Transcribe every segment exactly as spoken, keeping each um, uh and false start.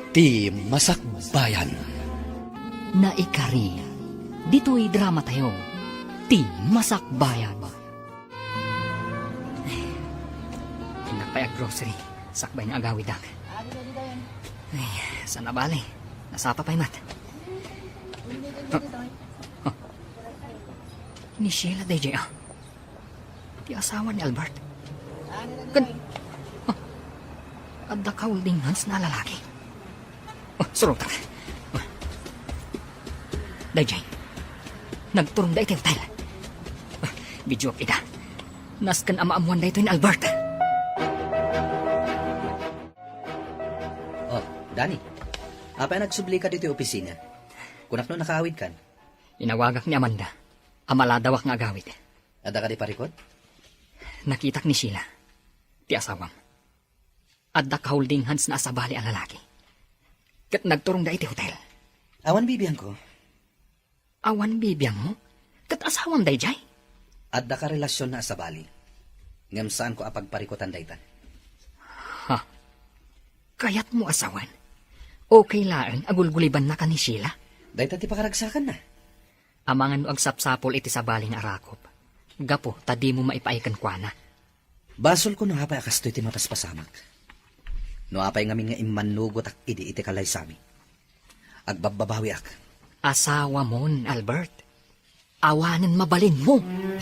Ti Masakbayan. Naikari, ditoy drama tayo, Ti Masakbayan. Ay, innak pay ag-grocery, sakbay nga agawidak. Ay, saan a bale? Nasapa pay met. Huh? Huh? Ni Sheila daydiay, ah. Ti asawa ni Albert. Ken, ah, adda ka holding hands na lalaki. Oh, surotak. Oh. Daydiay. Nagturongda iti hotel. Oh, videoak ida. Nasken a maammoan daytoy ni Albert. Oh, Danny. Apay a nagsublika ditoy opisina? Kunak no nakaawidkan? Inawagak ni Amanda. A maladawak nga agawid. Adda kadi parikut? Nakitak ni Sheila, ti asawam. Adda ka holding hands na a sabali a lalaki. Ket nagturongda iti hotel. Awan bibiangko. Awan bibiangmo? Ket asawam daydiay? Adda ka relasion na a sabali. Ngem saanko a pagparikutan dayta. Ha? Kayatmo a sawen? Okay laeng a gulgulibannaka ni Sheila? Dayta ti pakaragsakanna. Amangan no agsapsapul iti sabali nga arakop, gapu ta dimo maipaay kenkuana. Basolko no apay a kastoy ti mapaspasamak. No apay ngamin nga immannugotak idi iti kalaysami, agbabbabawiak. Asawamon, Albert. Awanen mabalinmo. Hmm,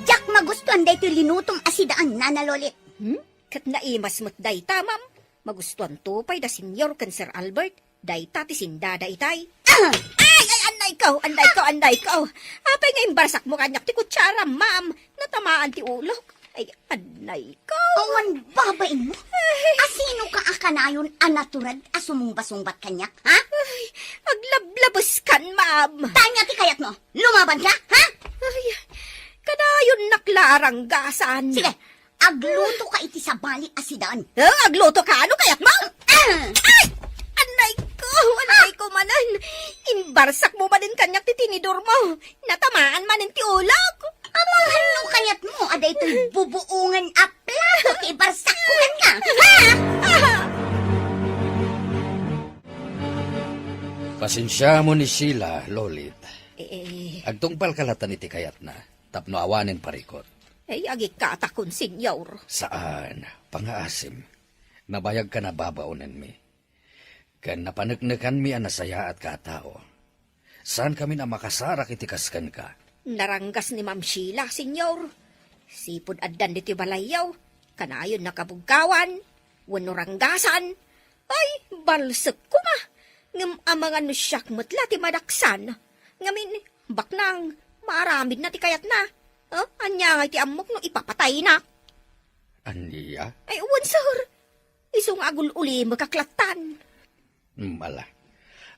diak magustuan daytoy linutom a sidaan, Nana Lolit. Hmm? Ket naimas met dayta, ma'am. Magustuanto pay da Senyor ken Sir Albert. Dayta ti sindada itay. Ah! Ay, ay, annayko, annayko, annayko. Apay nga imbarsakmo kaniak ti kutsara, ma'am? Natamaan ti ulok. Ay, annayko. Awan babainmo? Ay. Asinoka a kanayon a natured a sumumbasumbat kaniak, ha? Ay, aglablabeskan, ma'am. Tania ti kayatmo? Lumabanka, ha? Ay, kanayonnak la a ranggasan. Sige, aglutoka iti sabali a sidaan. Eh, aglutoka? Ano kayatmo? Ah! Ay! Annayko! Annayko manen! Imbarsakmo manen kaniak ti tinidormo. Natamaan manen ti ulok. Amangan no kayatmo a daytoy bubuongen a plato ti ibarsakko kenka. Ha? Pasensiamon ni Sheila, Lolit. Eh, eh. Agtungpalka latan iti kayatna tapno awanen parikut. Ay, agikkatakon, Senyor. Saan, pangaasim. Nabayagkan a babaonenmi. Ken napaneknekanmi a nasayaatka a tao. Saankamin a makasarak iti kas kenka. Naranggas ni Ma'am Sheila, Senyor. Sipud addan ditoy balayyo, kanayonna kabuggawan, wenno ranggasan. Ay, balsek koma. Ngem amangan no siak met la ti madaksan. Ngamin, baknang, maaramidna ti kayatna. Eh, ania ngay ti ammok no ipapataynak? Ania? Ay, wen, sir. Isu nga agul-ulimekak lattan. Hmm, ala.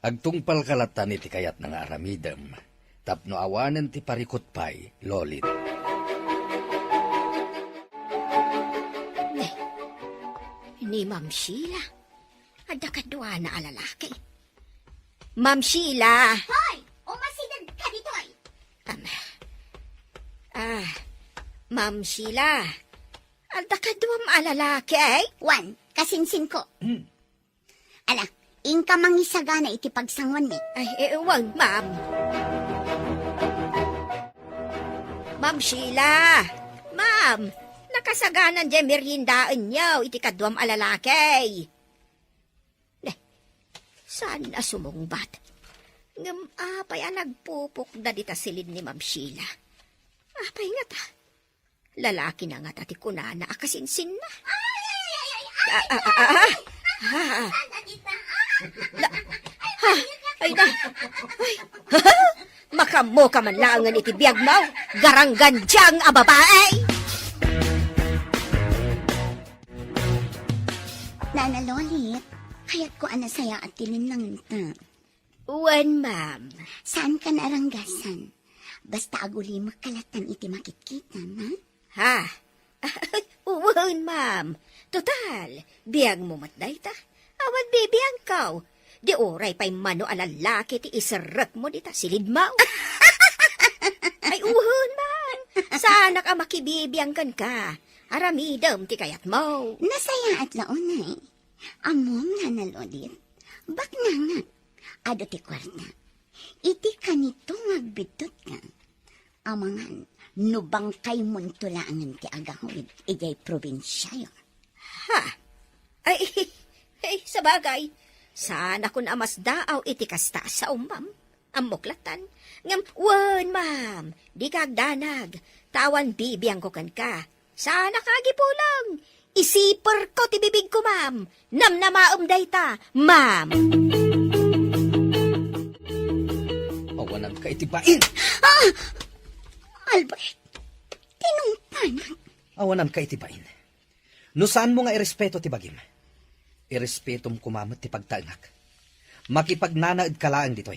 Agtungpalka lattan iti kayatna nga aramidem, tapno awanen ti parikut pay, Lolit. Ne, ni Ma'am Sheila, adda kaduana a lalaki. Ma'am Sheila! Hoy! Umasidegka ditoy! Am, ah, Ma'am Sheila, adda kaduam a lalaki, eh? Wen, kasinsinko. Hmm. Ala, inka mangisagana iti pagsanguanmi. Ay, eh, wen, ma'am. Ma'am Sheila! Ma'am, nakasaganan diay meriendaenyo iti kaduam a lalaki. Ne, saan a sumungbat? Ngem apay a nagpupukda dita silin ni Ma'am Sheila? Apay ngata? Lalakina ngata ti kunana a kasinsinna? Ay, ay, ay, ay, ay, Ah, ah, ah, ah, ah. Ah. La-, ha? Ay na. Ay. Makammoka man laengen iti biagmo, garanggandiang a babae! Nana Lolit, kayatko a nasayaat ti linnangenta. Wen, ma'am. Saanka a ranggasan. Basta agulimekka lattan iti makitkitam, ha? Ha? Wen, ma'am. Total, biagmo met dayta. Awan bibiangko. Di uray pay mano a lalaki ti iserrekmo dita silidmo. Ay, wen, ma'am. Saanak a makibibiang kenka. Aramidem ti kayatmo. Nasayaat la unay. Ammom, Nana Lolit, baknangak. Adu ti kuarta. Iti kanito nga agbiddutka, amangan no bangkaymonto laengen ti agawid idiay probinsiayo. Ha? Ay, ay, sabagay, saanakon a masdaaw iti kasta a sao, ma'am. Ammok lattan. Ngem, wen, ma'am, dika agdanag, ta awan bibiangko kenka. Saanaka agipulong. Isiperko ti bibigko, ma'am. Namnamaem dayta, ma'am. Awananka iti bain! Ah! Albert, tinungpanak. Awananka iti bain. No saanmo nga irespeto ti bagim, irespetom koma met ti pagtaengak. Makipagnanaedka laeng ditoy.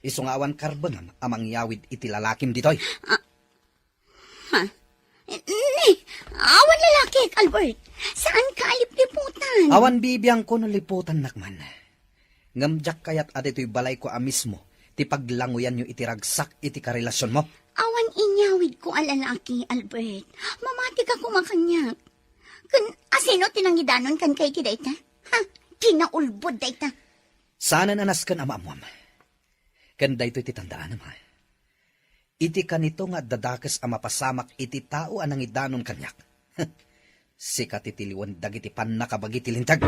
Isu nga awan karbengam a mangyawid iti lalakim ditoy. Ah, ha? Ni, awan lalakik, Albert. Saanka a lipliputan. Awan bibiangko no liputannak man. Ngem diak kayat a ditoy balayko a mismo ti paglanguyanyo iti ragsak iti karelasionmo. Awan inyawidko a lalaki, Albert. Mamatika koma kaniak. Ken asino ti nangidanon kenka iti dayta? Ha? Kinaulbod dayta. Saanen a nasken a maammoam. Ken daytoy ti tandaanam, ha? Iti kanito nga adda dakes a mapasamak iti tao a nangidanon kaniak. Sika ti tiliwen dagiti pannakabagi ti linteg.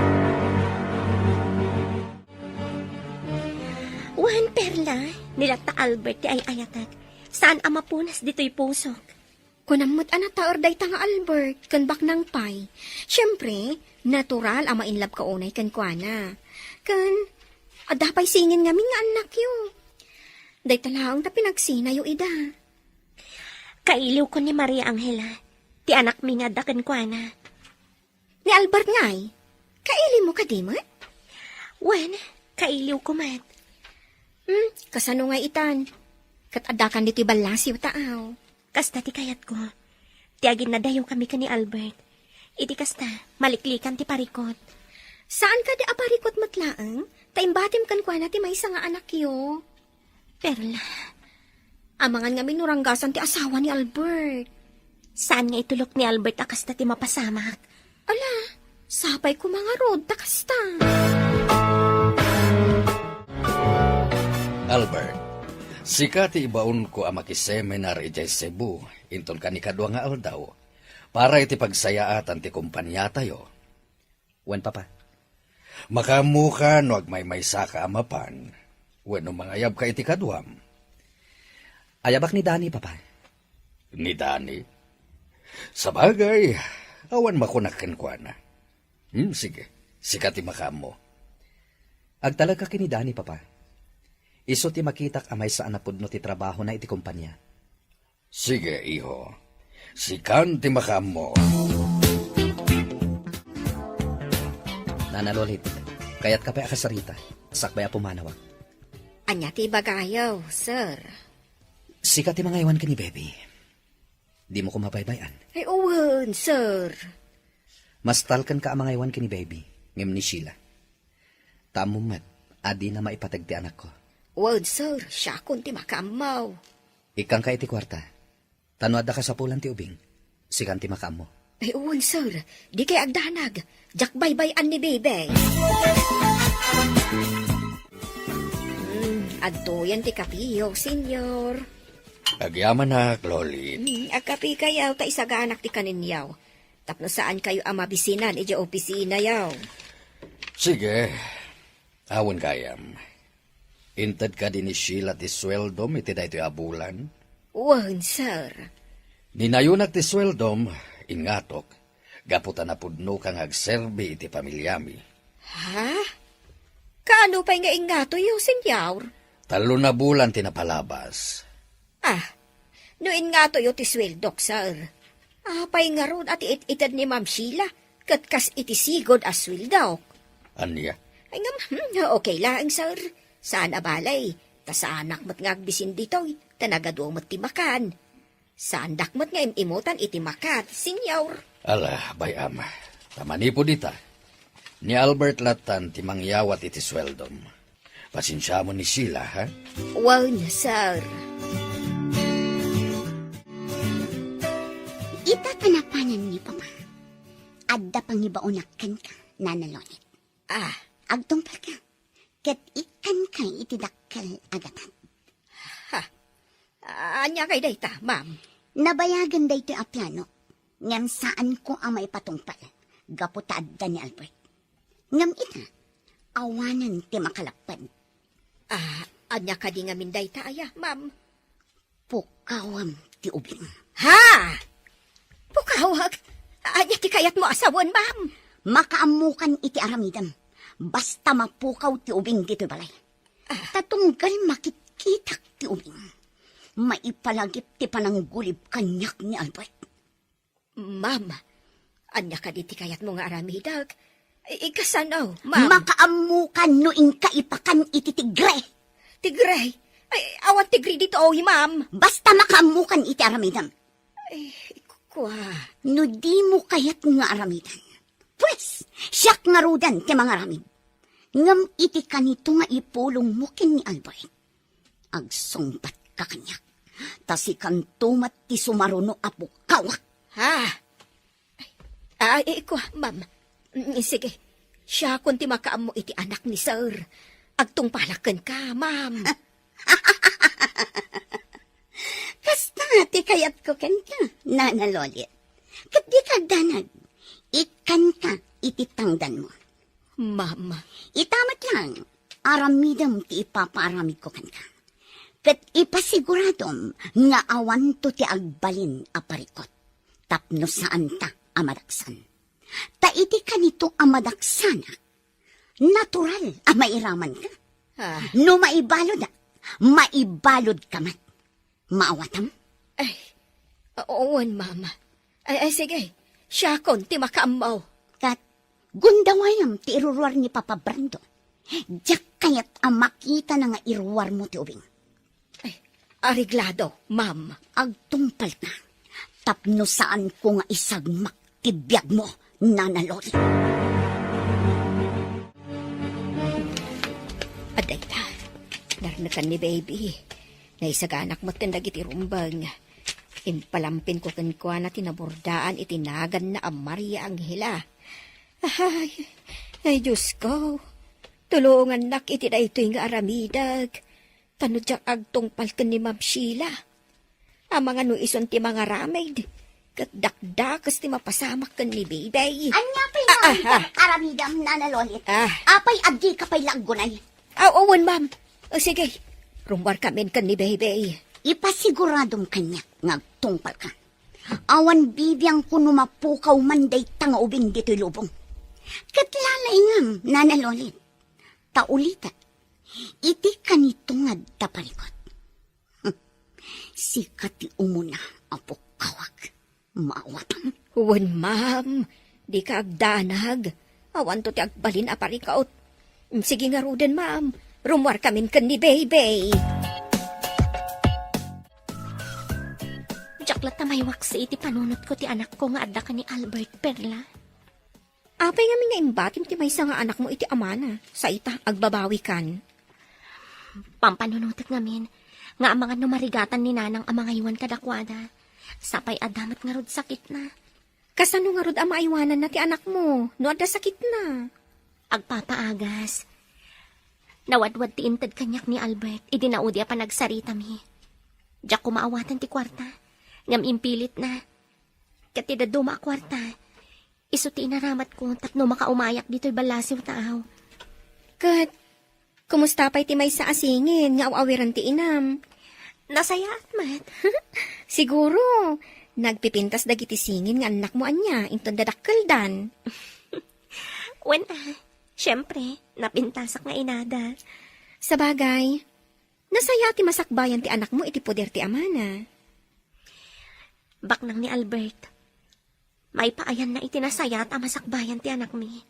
Wen, Perla, ni latta Albert ti ay-ayatek. Saan a mapunas ditoy pusok. Kunam met a nataer dayta nga Albert ken baknang pay. Siempre, natural a ma-inlove ka unay kenkuana. Ken, adda pay singin ngamin nga annakyo. Dayta laeng ta pinagsinayo ida. Kailiwko ni Maria Angela, ti anakmi nga adda kenkuana. Ni Albert ngay, kailimo kadi met? Wen, kailiwko met. Hmm, kasano ngay itan? Ket addakan ditoy ballasiw ta aw. Kasta ti kayatko. Ti aginnadayokami ken ni Albert. Iti kasta, maliklikan ti parikot. Saan kadi a parikot met laeng? Ta imbatim kenkuana ti maysa nga anakyo. Perla, amangan ngamin no ranggasan ti asawa ni Albert. Saan nga itulok ni Albert a kasta ti mapasamak? Ala, sapay koma ngarud ta kasta. Albert, sika ti ibaonko a makiseminar idiay Cebu, inton kanikadua nga aldaw, para iti pagsayaatan ti kompaniatayo. Wen, Papa. Makaammoka no agmaymaysaka a mapan, wenno mangayabka iti kaduam. Ayabak ni Dani, Papa. Ni Dani? Sabagay, awan makunak kenkuana. Hmm, sige, sika ti makaammo. Agtalekka ken ni Dani, Papa. Isu ti makitak a maysa a napudno ti trabahona iti kompania. Sige, iho. Sikan ti makaammo. Nana Lolit, kayatka pay a kasarita, sakbay a pumanawak. Ania ti ibagayo, sir? Sika ti mangaywan ken ni Baby. Dimo koma baybay-an. Ay, wen, sir. Mastalkenka a mangaywan ken ni Baby, ngem ni Sheila. Ta ammom met a dina maipateg ti anakko. Wen, sir, siakon ti makaammo. Ikkanka iti kuarta. Ta no adda kasapulan ti ubing, sikan ti makaammo. Ay, wen, sir. Dikay agdanag. Diak baybay-an ni Baby. Hmm, adtoyen ti kapiyo, Senyor. Agyamanak, Lolit. Hmm, agkapikayo, ta isaganak ti kaninyo. Tapno saankayo a mabisinan idiay opisinayo. Sige. Awan gayam. Inted kadi ni Sheila ti sueldom iti daytoy a bulan? Wen, sir. Ninayonak ti sueldom, ingatok, gapu ta napudnoka nga agserbi iti pamiliami. Ha? Kaano pay nga ingatoyo, Senyor? Tallo a bulan ti napalabas. Ah, no ingatoyo ti sueldok, sir. Apay ngarud a ti it-ited ni Ma'am Sheila, ket kas iti sigud a sueldok? Ania? Ay ngem, hmm, okay laeng, sir. Saan a balay, ta saanak met nga agbisin ditoy, ta nagadu met ti makan. Saandak met nga im-imutan iti makan, Senyor. Ala, bay-am. Ta manipud ita, ni Albert lattan ti mangyawat iti sueldom. Pasensiamon ni Sheila, ha? Wen, sir. Ita ta napanan ni Papa. adda pangibaonak kenka, Nana Lolit. Ah. Agtungpalka, ket ikkanka iti dakkel a gatad. Ha? Ania kadi dayta, ma'am? Nabayagen daytoy a piano, ngem saanko a maipatungpal, gapu ta adda ni Albert. Ngem ita, awanen ti makalapped. Ah, ania kadi ngamin dayta aya, ma'am? Pukawem ti ubing. Ha? Pukawak? Ania ti kayatmo a sawen, ma'am? Makaammokan iti aramidem. Basta mapukaw ti ubing ditoy balay. Ah. Ta tunggal makitkitak ti ubing, maipalagip ti pananggulib kaniak ni Albert. Ma'am, ania kadi ti kayatmo nga aramidek? I-, ikasano, ma'am? Makaammokan no inka ipakan iti tigre. Tigre? Ay, awan tigre ditoy, ma'am. Basta makaammokan iti aramidem. Ay, kua. No dimo kayat nga aramidan, pues, siak ngaruden ti mangaramid. Ngem iti kanito nga ipulongmo ken ni Albert, agsungbatka kaniak, ta sikanto met ti sumaruno a pukawak. Ha? Ay, ay, kua, ma'am. Mm, sige. Siakon ti makaammo iti anak ni Sir. Agtungpalak kenka, ma'am. Kasta ti kayatko kenka, Nana Lolit. Ket dika agdanag. Ikkanka iti tangdanmo. Ma'am. Ita met lang, aramidem ti ipapaaramidko kenka. Ket ipasiguradom nga awanto ti agbalin a parikut tapno saanta a madaksan. Ta iti kanito a madaksanak, natural a mairamanka. Ah. No maibaludak, maibaludka met. Maawatam? Ay, wen, ma'am. Ay, ay, sige. Siakon ti makaammo. Ket, gundawayam ti iruruar ni Papa Brando. Diak kayat a makitana nga iruarmo ti ubing. Ay, areglado, ma'am. Agtungpalka. Tapno saanko nga isagmak ti biagmo, Nana Lolit. Adda ita, narnekan ni Baby. Naisaganak metten dagiti rumbeng. Impalampinko kenkuana ti nabordaan iti naganna a Maria Angela. Ay, ay, Diosko, tulongannak iti daytoy nga aramidek. Ta no diak agtungpal ken ni Ma'am Sheila, amangan no isun ti mangaramid, ket dakdakes ti mapasamak ken ni Baby. Ania pay nga aramidam, Nana Lolit? Ah. Apay a dika pay la aggunay? Aw, wen, ma'am. O, sige. Rummuarkamin ken ni Baby. Ipasiguradom kaniak nga agtungpalka. Awan bibiangko no mapukaw man dayta nga ubing ditoy lubong. Ket lalaingam, Nana Lolit. Ta ulitek, iti kanito nga adda parikut. Sika ti umuna a pukkawak. Maawatam? Wen, ma'am. Dika agdanag. Awanto ti agbalin a parikut. Sige ngaruden, ma'am. Rummuarkamin ken ni Baby. Diak latta maiwaksi iti panunotko ti anakko nga adda ken ni Albert, Perla. Apay ngamin nga imbatim ti maysa nga anakmo iti amana? Sa ita, agbabawikan. Pampanunotek ngamin, nga amangan no marigatan ni Nanang a mangaywan kadakuada. Sapay adda met ngarud sakitna. Kasano ngarud a maaywananna ti anakmo no adda sakitna? Agpapaagas. Nawadwad ti inted kaniak ni Albert idi naudi a panagsaritami. Diak koma awaten ti kuarta, ngem impilitna. Ket ti dadduma a kuarta, isu ti inaramatko tapno makaumayak ditoy ballasiw taaw. Ket, kumusta pay ti maysa a singin nga aw-awiran ti inam? Nasayaat met. Siguro, nagpipintas dagiti singin nga annakmo ania, inton dadakkeldan. Wen, ah, siempre, napintasak nga inada. Sabagay, nasayaat ti masakbayan ti anakmo iti poder ti amana. Baknang ni Albert, maipaayanna iti nasayaat a masakbayan ti anakmi.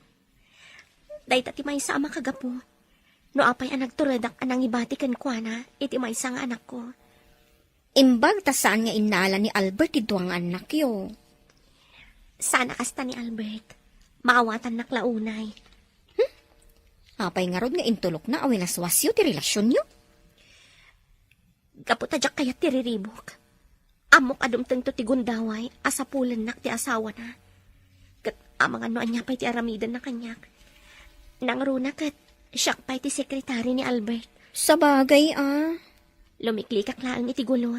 Dayta ti maysa a makagapu no apay a nagturedak a nangibati kenkuana iti maysa nga anakko. Imbag ta saan nga innala ni Albert ti dua nga annakyo. Saan a kasta ni Albert. Maawatannak la unay. Hmm? Apay ngarud nga intulokna a winaswasyo ti relasionyo? Gapu ta diak kayat ti riribuk. Ammok a dumtengto ti gundaway a sapulennak ti asawana. Ket Amangan no ania pay ti aramidenna kaniak. Nangruna ket siak pay ti sekretari ni Albert. Sabagay, a. Lumiklikak laeng iti gulo.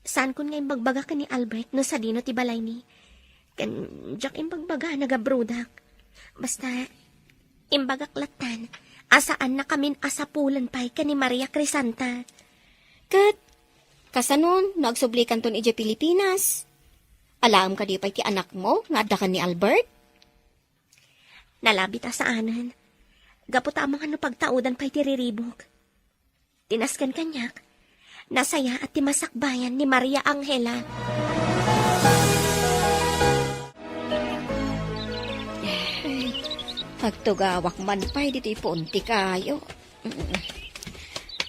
Saankon nga imbagbaga ken ni Albert no sadino ti balaymi. Ken diak imbagbaga a nagabrodak. Basta, imbagak lattan a saannakamin a sapulen pay ken ni Maria Crisanta. Ket, kasano no agsublikanton idiay Pilipinas? Alaem kadi pay ti anakmo nga adda ken ni Albert? Nalabit a saanen. Gapu ta amangan no pagtaudan pay ti riribuk. Ti nasken kaniak, nasayaat ti masakbayan ni Maria Angela. Agtugawak man pay ditoy puon ti kayo.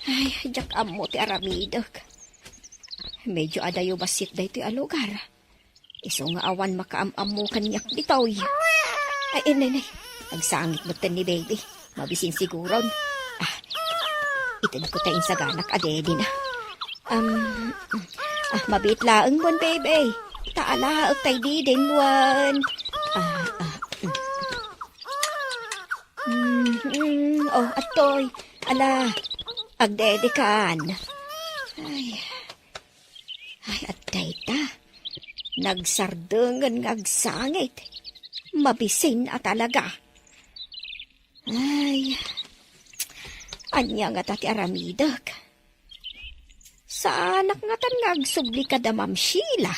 Ay, diak ammo ti aramidek. Medyo adayo bassit daytoy a lugar. Isu nga awan makaam-ammo kaniak ditoy. Ay, nay, nay. Agsangit metten ni baby. Mabisin siguron. Ah, itedko ta insaganak a daddy na. Um, ah, mabiit laeng, wen, baby. Ta alaek tay didin, wen. Ah, ah, mm. Mm, mm, oh, atoy. Ala, agdedikan. Ay. Ay, adda ita. Nagsardengen nga agsangit. Mabisin a talaga. Ay, ania ngata ti aramidek? Saanak ngatan nga agsubli kada Ma'am Sheila.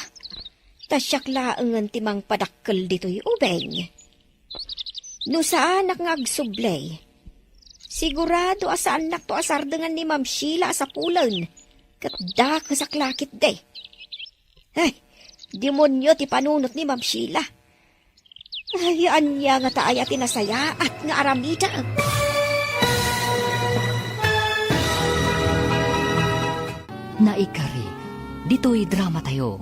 Ta siak laengen ti mangpadakkel ditoy ubing. No saanak nga agsubli, sigurado a saannakto a sardengan ni Ma'am Sheila a sapulen, ket dakesak la ketdi. Ay, demonio ti panunot ni Ma'am Sheila. Ay, ania ngata aya ti nasayaat nga aramidek? Naikari, ditoy dramatayo,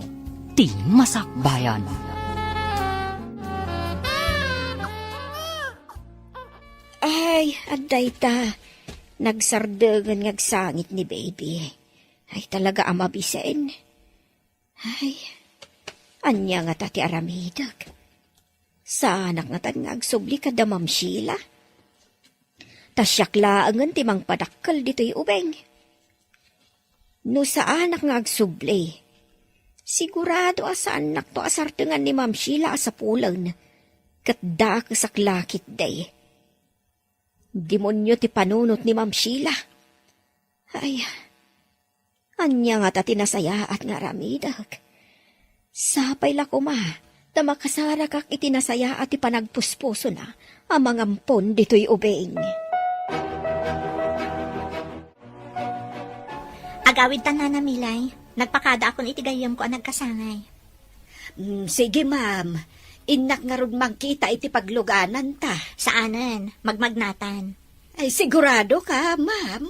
ti masakbayan. Ay, adda ita. Nagsardengen nga agsangit ni baby. Ay, talaga a mabisin. Ay, ania ngata ti aramidek? Saanak ngatan nga agsubli kada Ma'am Sheila? Ta siak laengen ti mangpadakkel ditoy ubing. No saanak nga agsubli, sigurado a saannakto a sardengan ni Ma'am Sheila a sapulen, ket dakesak la ketdi. Demonio ti panunot ni Ma'am Sheila. Ay, ania ngata ti nasayaat nga aramidek? Sapay la koma ta makasarakak iti nasayaat ti panagpuspusona a mangampon ditoy ubing. Agawidtan, Nana Milay. Nagpakadaakon iti gayyemko a nagkasangay. Mm, sige, ma'am. Innak ngarud mangkita iti paglugananta. Saanen, magmagnatan. Ay, sigurado ka, ma'am?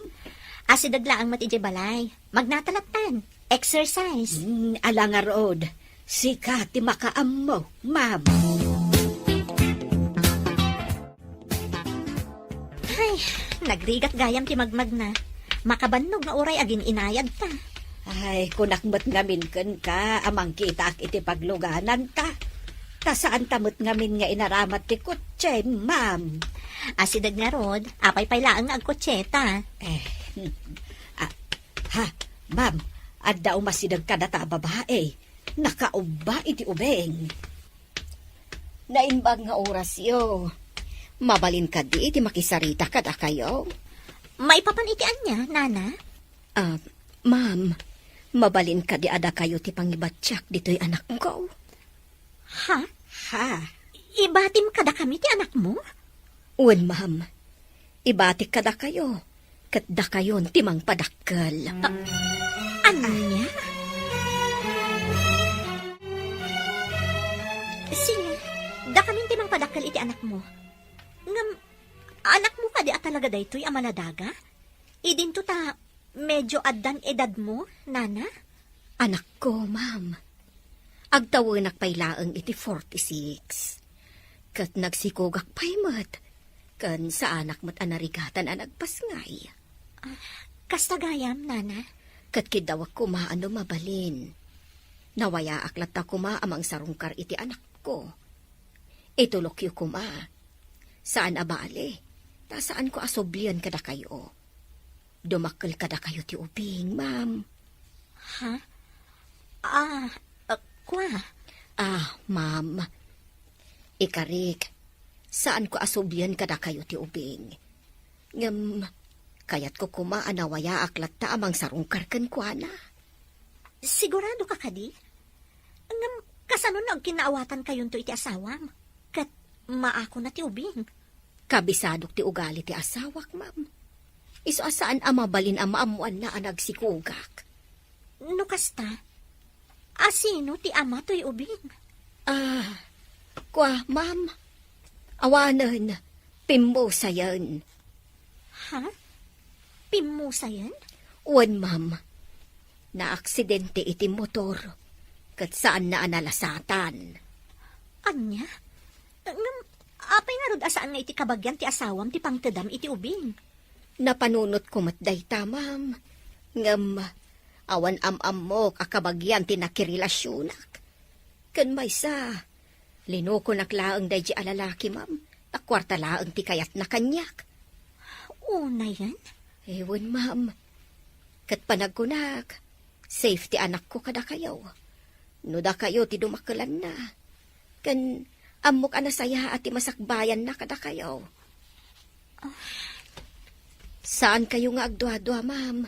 Asideg laeng met idiay balay. Magnata lattan. Exercise. Mm, ala ngarud. Sika ti makaammo, ma'am. Ay, nagrigat gayam ti magmagna. Makabannog nga uray agin-inayadta. Ay, kunak met ngamin kenka a mangkitaak iti paglugananta. Ta saanta met ngamin nga inaramat ti kotse, ma'am. Asideg ngarud, apay pay laeng nga agkotseta. Eh, hmm. Ah, ha, ma'am, adda umasideg kadata a babae. Nakaubba iti ubing. Naimbag nga orasyo. Mabalin kadi ti makisarita kadakayo? Maipapan iti ania, Nana? Ah, ma'am, mabalin kadi a dakayo ti pangibatiak ditoy anakko? Ha? Ha? Ibatim kadakami ti anakmo? Wen, ma'am. Ibatik kadakayo, ket dakayon ti mangpadakkel. A-, ania? Sige, dakamin ti mangpadakkel iti anakmo. Ngem, anakmo kadi a talaga daytoy a maladaga? Idinto ta medyo addan edadmo, Nana? Anakko, ma'am. Agtawenak pay laeng iti forty-six. Ket nagsikogak pay met, ken saanak met a narigatan a nagpasngay. Ah, kasta gayam, Nana? Ket kiddawek koma a no mabalin. Nawayaak latta koma a mangsarungkar iti anakko. Itulokyo koma. Saan a bale, ta saanko a sublien kadakayo. Dumakkel kadakayo ti ubing, ma'am. Ha? Ah, ah, kua? Ah, ma'am. Ikarik, saanko a sublien kadakayo ti ubing. Ngem, kayatko koma a nawayaak latta a mangsarungkar kenkuana. Sigurado ka kadi? Ngem, kasano no agkinnaawatankayonto iti asawam? Ket maakona ti ubing. Kabisadok ti ugali ti asawak, ma'am. Isu a saan a mabalin a maammoanna a nagsikugak. No kasta, asino ti ama toy ubing? Ah, kua, ma'am. Awanen, pimmusayen. Ha? Pimmusayen? Wen, ma'am. Naaksidente iti motor, ket saanna a nalasatan. Ania? Ngem, apay ngarud a saan nga iti kabagian ti asawam ti pangtedam iti ubing? Napanunotko met dayta, ma'am. Ngem, awan am-ammok a kabagian ti nakirelasionak. Ken maysa, linukonak laeng daydi a lalaki, ma'am. Ta kuarta laeng ti kayatna kaniak. Unayen? Ewan, ma'am. Ket panagkunak, safe ti anakko kadakayo. No dakayo ti dumakkelanna. Ken ammok a nasayaat ti masakbayanna kadakayo. Ah. Saankayo nga agduadua, ma'am.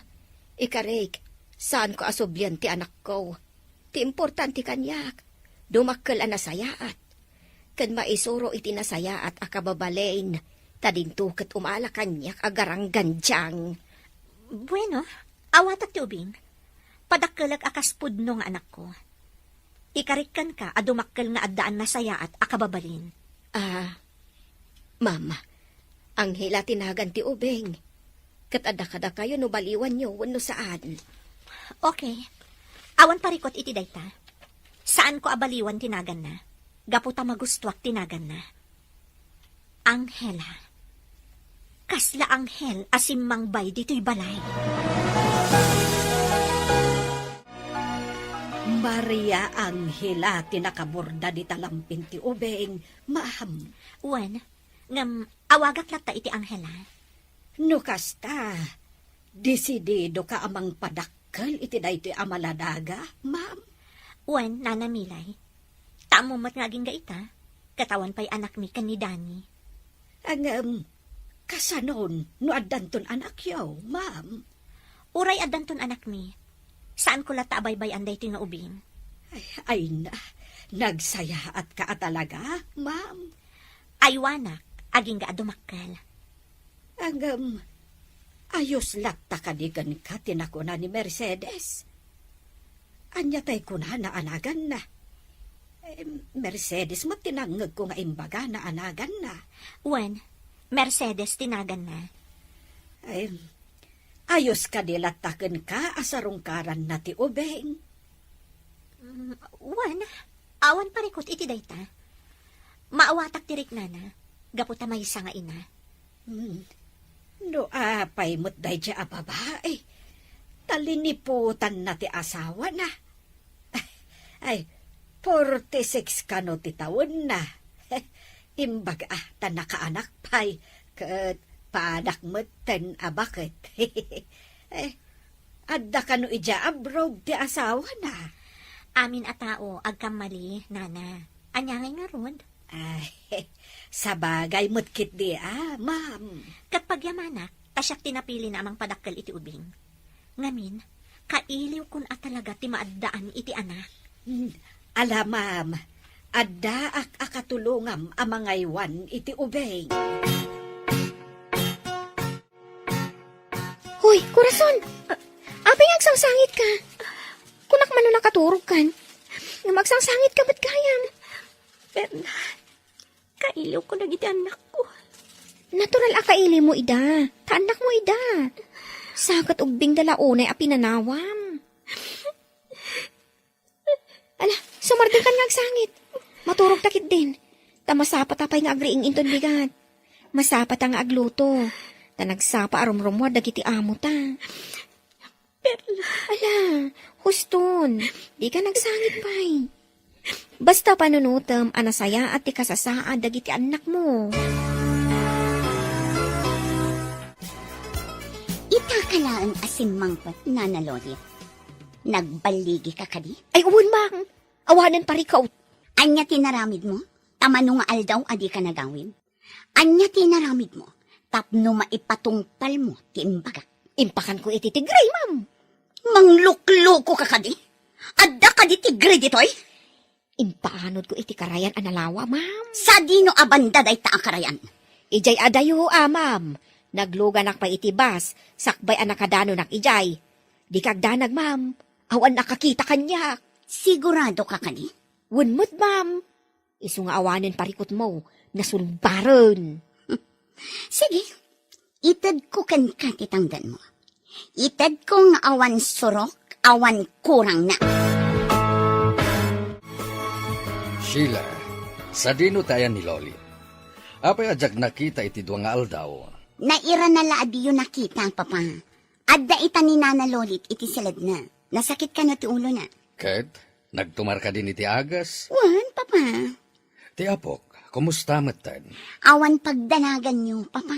Ikarik, saanko a sublian ti anakko. Ti importante kaniak, dumakkel a nasayaat. Ken maisuro iti nasayaat a kababalin, ta dinto ket umala kaniak a garanggandiang. Bueno, awatak ti ubing. Padakkelek a kas pudno nga anakko. Ikarik kenka a dumakkel nga addaan nasayaat a kababalin. Ah, Ma'am, Angela ti nagan ti ubing. Ket adda kadakayo no baliwanyo wenno saan. Okay. Awan parikut iti dayta. Saanko a baliwan ti naganna. Gapu ta magustuak ti naganna. Angela. Kasla anghel a simmangbay ditoy balay. Maria Angela ti nakaborda dita lampin ti ubing, ma'am. Wen, ngem awagak latta iti Angela. No kasta, desididoka a mangpadakkel iti daytoy a maladaga, ma'am? Wen, Nana Milay. Ta ammom met nga agingga ita, ket awan pay anakmi ken ni Dani. Ngem, kasanon no addanton anakyo, ma'am? Uray addanton anakmi, saanko latta a baybay-an daytoy nga ubing. Ay, ay na, nagsayaatka a talaga, ma'am. Aywanak, agingga a dumakkel. Ngem, ayos latta kadi kenka ti nakuna ni Mercedes? Ania tay kunana a naganna? Eh, Mercedes met ti nangngegko nga imbagana a naganna. Wen, Mercedes ti naganna. Ay, ayos kadi latta kenka a sarungkaranna ti ubing? Mm, wen, awan parikut iti dayta. Maawatak ti riknana, gapu ta maysa nga ina. Hmm. No apay met daydi a babai, ta liniputanna ti asawana. Ay, forty-six kano ti tawenna. Imbaga ta nakaanak pay, ket paanak metten a baket. Eh, adda kano idiay abroad ti asawana? Amin a tao agkammali, Nana. Ania ngay ngarud? Ay, sabagay met ketdi a, ma'am. Ket pagyamanak, ta siak ti napili a mangpadakkel iti ubing. Ngamin, kailiwkon a talaga ti maaddaan iti anak. Hmm, ala, ma'am, addaak a katulongam a mangaywan iti ubing. Hoy, Corazon! A-, apay nga agsangsangitka? Kunak man no nakaturogkan. Ngem agsangsangitka met gayam. Perla, kailiwko dagiti annakko. Natural a kailimo ida. Ta annakmo ida. Sa ket ubbingda la unay a pinanawam. Ala, sumardengkan nga agsangit. Maturogta ketdin. Ta masapata pay nga agriing inton bigat. Masapata nga agluto. Ta nagsapa a rumrumuar dagiti amota. Perla. Ala, huston. Dika nagsangit pay. Basta panunotem a nasayaat ti kasasaad dagiti annakmo. Ita ka laeng a simmangpet, Nana Lolit. Nagballigika kadi? Ay, wen, ma'am. Awanen parikut. Ania ti naramidmo? Ta mano nga aldaw a dika nagawid? Ania ti naramidmo tapno maipatungpalmo ti imbagak? Impakanko iti tigre, ma'am. Manglukluko ka kadi? Adda kadi tigre ditoy? Impaanodko iti karayan a nalawa, ma'am. Sadino a banda dayta a karayan? Idiay adayo, a, ma'am. Nagluganak pay iti bus, sakbay a nakadanonak idiay. Dika agdanag, ma'am. Awan nakakita kaniak. Sigurado ka kadi? Wen met, ma'am. Isu nga awanen parikutmo, nasulbaren. Sige, itedko kenka ti tangdanmo. Itedko nga awan surok, awan kurangna. Sheila, sadino ti ayan ni Lolit? Apay a diak nakita iti dua nga aldaw? Nairana la a diyo nakita, Papa. Adda ita ni Nana Lolit iti siledna. Nasakit kano ti ulona. Ket, nagtumar kadin iti agas? Wen, Papa. Ti apok, kumusta metten? Awan pagdanaganyo, Papa.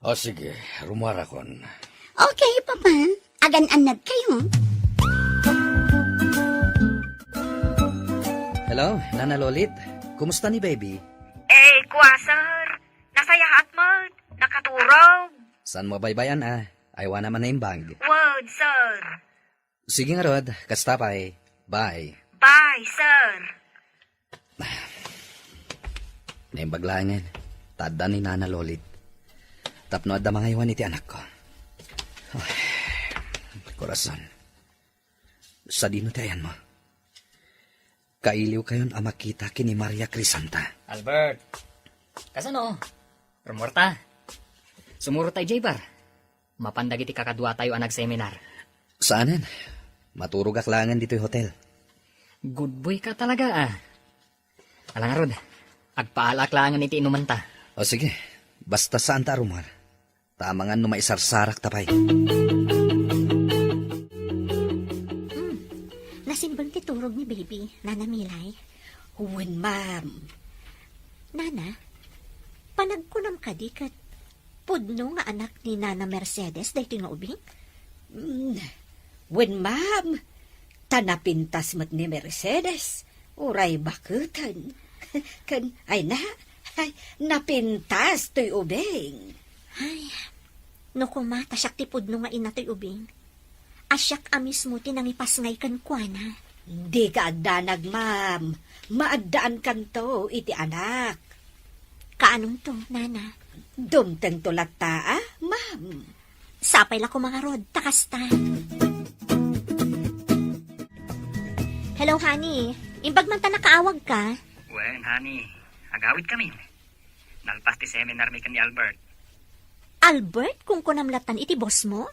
O sige, rumuarakon. Okay, Papa. Agan-annad kayo. Hello, Nana Lolit. Kumusta ni baby? Eh, kua, sir. Nasayaat met. Nakaturog. Saan mo baybay-an, a? Aywana man naimbag. Wen, sir. Sige ngarud, kasta pay. Bye. Bye, sir. Naimbag laengen, ta adda ni Nana Lolit. Tapno adda mangaywan iti anakko. Ay, korason. Sadino ti ayanmo? Kailiwkayon a makita ken ni Maria Crisanta. Albert, kasano? Rummuarta. Sumurot ta idiay bar. Mapan dagiti kakaduatayo a nagseminar. Saanen. Maturogak laengen ditoy hotel. Good boy ka talaga, a. Ala ngarud, agpaalaak laengen iti inumanta. O sige, basta saanta a rumuar. Ta amangan no maisarsarakta pay. Hmm. Nasimbeng ti turog ni baby, Nana Milay. Wen, ma'am. Nana, panagkunam kadi ket pudno nga anak ni Nana Mercedes daytoy nga ubing? Hmm. Wen, ma'am. Ta napintas met ni Mercedes. Uray baketen. Ken, ay na, ay, napintas toy ubing. Ay, no koma ta siak ti pudno nga ina toy ubing, a siak a mismo ti nangipasngay kenkuana. Dika agdanag, ma'am. Maaddaankanto iti anak. Kaanonto, Nana? Dumtengto latta, a, ma'am. Sapay la koma ngarud, ta kasta. Hello, honey. Imbag man ta nakaawagka. Wen, honey. Agawidkamin. Nalpas ti seminarmi ken ni Albert. Albert, kunkunam lattan iti bossmo?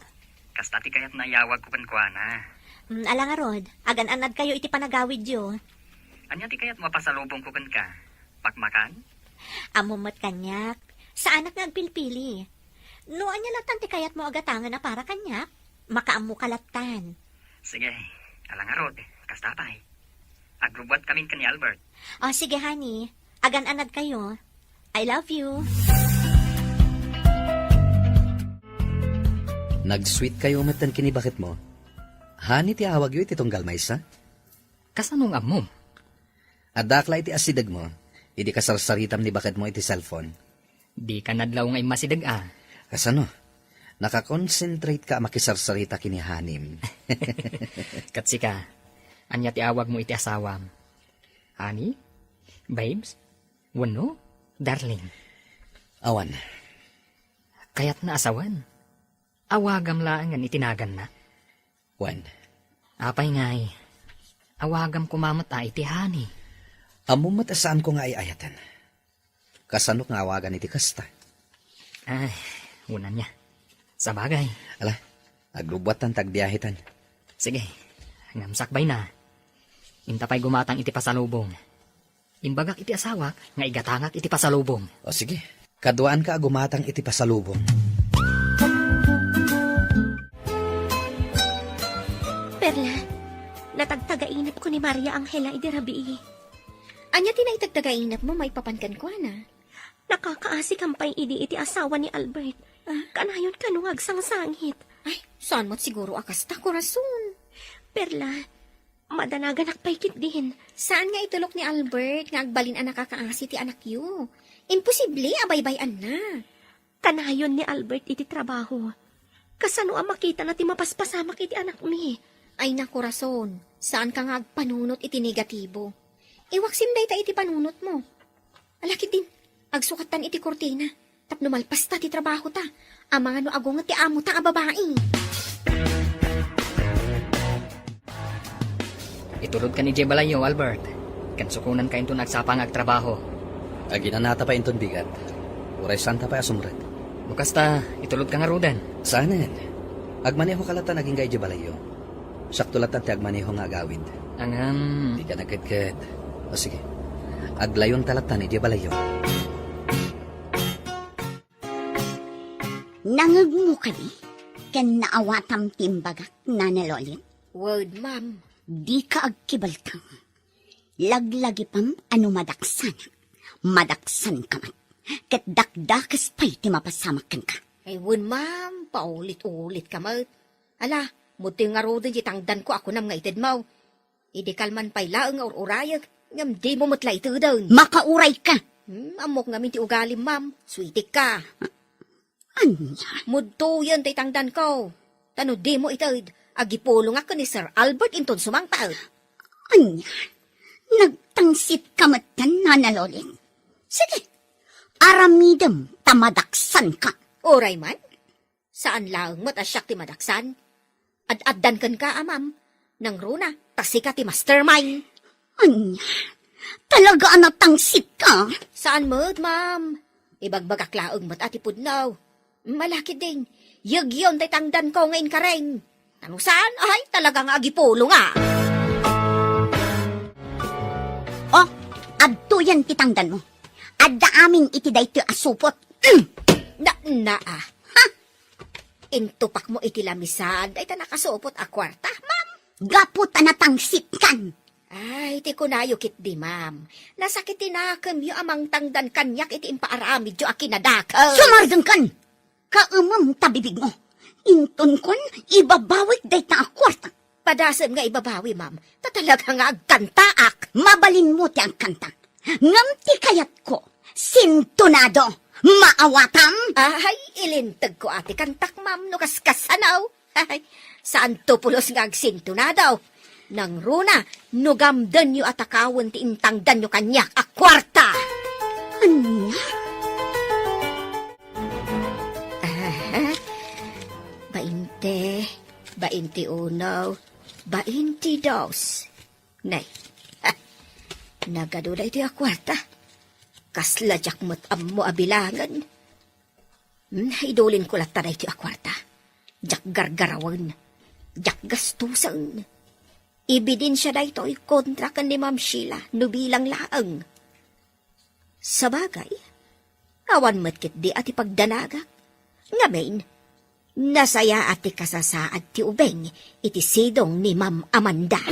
Kasta ti kayatna a iyawagko kenkuana. Hmm, ala ngarud, agan-annadkayo iti panagawidyo. Ania ti kayatmo a pasalubongko kenka? Pakmakan? Ammom met kaniak. Saanak nga agpilpili. No ania lattan ti kayatmo a gatangen a para kaniak, makaammoka lattan. Sige, ala ngarud, kasta pay. Agrubbuatkamin ken ni Albert. O, sige, honey. Agan-annadkayo. I love you. Nag-sweet kayo metten ken ni baketmo. Honey ti awagyo iti tunggal maysa? Kasano nga ammom? Addaak la iti asidegmo, idi kasarsaritam ni baketmo iti cellphone. Dika nadlaw nga immasideg a. Kasano? Nakakonsentrate ka a makisarsarita ken ni honey-m. Ket sika, ania ti awagmo iti asawam? Honey? Babes? Wenno? Darling? Awan. Kayatna a sawen. Awagam laengen iti naganna. Wen. Apay ngay, awagam koma met a iti honey. Ammom met a saanko nga ay-ayaten. Kasanok nga awagan iti kasta? Ay, unanna. Sabagay. Ala, agrubbuattan ta agbiahetan. Sige, ngem sakbayna, inta pay gumatang iti pasalubong. Imbagak iti asawak nga igatangak iti pasalubong. O sige, kaduaanka a gumatang iti pasalubong. Perla, natagtagainepko ni Maria Angela idi rabii. Ania ti naitagtagainepmo maipapan kenkuana? Nakakaasikam pay idi iti asawa ni Albert. Ah? Kanayon kano nga agsangsangit. Ay, saan met siguro a kasta, korason. Perla, madanaganak pay ketdin. Saan nga itulok ni Albert nga agbalin a nakakaasi ti anakyo? Imposible a baybay-anna. Kanayon ni Albert iti trabaho. Kasano a makitana ti mapaspasamak iti anakmi? Ay, nakorason, saanka nga agpanunot iti negatibo. Iwaksim dayta iti panunotmo. Ala ketdin, agsukattan iti kurtina tapno malpasta ti trabahota. Amangan no agunget ti amota a babai. Itulodkan idiay balayyo, Albert. Ken sukonanka inton agsapa nga agtrabaho. Aginanata pay inton bigat. Uray saanta pay a sumrek. No kasta, itulodka ngaruden. Saanen. Agmanehoka latta agingga idiay balayyo. Siakto latta ti agmaneho nga agawid. Ngem. Dika nagkedked. O sige. Aglayonta latta idiay balayyo. Nangngegmo kadi ken naawatam ti imbagak, Nana Lolit? Wen, ma'am. Dika agkibaltang. Laglagipem a no madaksanak, madaksanka met. Ket dakdakes pay ti mapasamak kenka. Ay, wen, ma'am, paulit-ulitka met. Ala, mudtoy ngaruden ti tangdanko a kunam nga itedmo. Idi kalman pay laeng nga ur-urayek, ngem dimo met la iteden. Makaurayka! Hmm, ammok ngamin ti ugalim, ma'am. Suitikka. Ania? Mudtoyen ti tangdanko. Ta no dimo ited, agipulongak ken ni Sir Albert inton sumangpet. Ania? Nagtangsitka metten, Nana Lolit? Sige, aramidem ta madaksanka. Uray man, saan laeng met a siak ti madaksan. Ad-addan kenka a, ma'am. Nangruna, ta sika ti mastermind. Ania? Talaga a natangsitka? Saan met, ma'am. Ibagbagak laeng met a ti pudno. Ala ketdin, yegyon ti tangdanko nga inkareng. Ano saan? Ay, talaga nga agipulonga. Oh, adtoyen ti tangdanmo. Adda amin iti daytoy a supot. Mm. Na, na, ah. Ha? Intupakmo iti lamisag dayta nakasupot a kuarta, ma'am? Gapu ta natangsitkan. Ay, ti kunayo ketdi, ma'am. Nasakit ti nakemyo a mangtangdan kaniak iti impaaramidyo a kinadakes. Sumardengkan! Kaemem ta bibigmo. Intonkon, ibabawik dayta a kuarta. Padasem nga ibabawi, ma'am. Ta talaga nga agkantaak. Mabalinmo ti agkanta. Ngem ti kayatko, sintonado. Maawatam? Ay, ilintegko a ti kantak, ma'am, no kaskasano. Ay, saanto pulos nga agsintonado. Nangruna, no gamdenyo a takawen ti intangdanyo kaniak a kuarta. Ania? Aha. Bainte, bainte uno, bainte dos. Nay, ha, nagadu daytoy a kuarta. Kasla diak met ammo a bilangen. Hmm, idulinko latta daytoy a kuarta. Diak gargarawen. Diak gastusen. Ebidensia daytoy kontra ken ni Ma'am Sheila no bilang laeng. Sabagay, awan met ketdi a ti pagdanagak. Ngamin, nasayaat ti kasasaad ti ubing iti sidong ni Ma'am Amanda.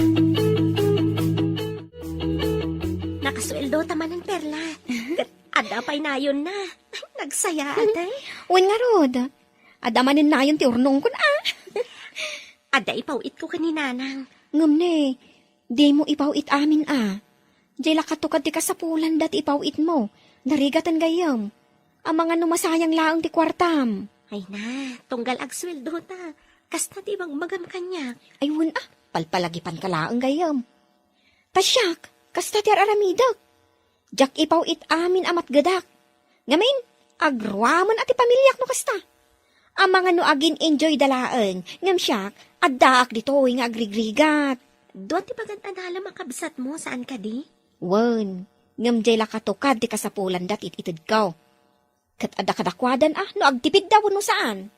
Nakasueldo ta manen, Perla. Ket adda pay nayonna. Nagsayaat, eh. Wen ngarud, adda manen nayon ti urnongkon, ah. Adda ipaw-itko ken ni Nanang. Ngem ne, dimo ipaw-it amin a. Diay la katukad ti kasapulanda ti ipaw-itmo. Narigaten gayyem. Amangan no masayang laeng ti kuartam. Ay na, tunggal agsueldo ta. Kasta ti ibagbagam kaniak. Ay, wen a, palpalagipanka laeng gayyem. Ta siak, kasta ti ar-aramidek. Diak ipaw-it amin a matgedak. Ngamin, agroamen a ti pamiliak no kasta. Amangan no agin-enjoyda laeng, ngem siak, addaak ditoy nga agrigrigat. Dua ti pagad-adalem a kabsatmo, saan kadi? Wen, ngem diay la katukad ti kasapulanda ti it-itedko. Ket adda kadakuadan a no agtipidda wenno saan.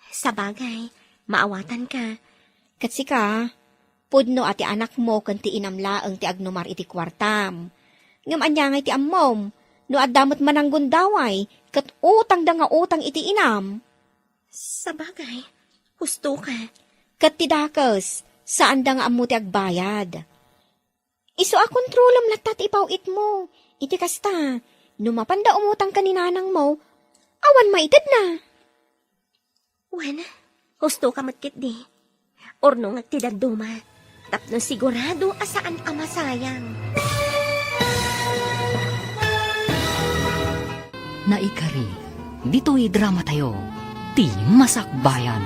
Sabagay, maawatanka. Ket sika, pudno a ti anakmo ken ti inam laeng ti agnumar iti kuartam. Ngem ania ngay ti ammom, no adda met mananggundaway ket utangda nga utang iti inam? Sabagay, husto ka. Ket ti dakes, saanda nga ammo ti agbayad. Isu a kontrolem latta ti ipaw-itmo. Iti kasta, no mapanda umutang ken ni nanangmo, awan maitedna. Wen, husto ka met ketdi. Urnongek ti dadduma, tapno sigurado a saan a masayang. Naikari, ditoy dramatayo, ti Masakbayan.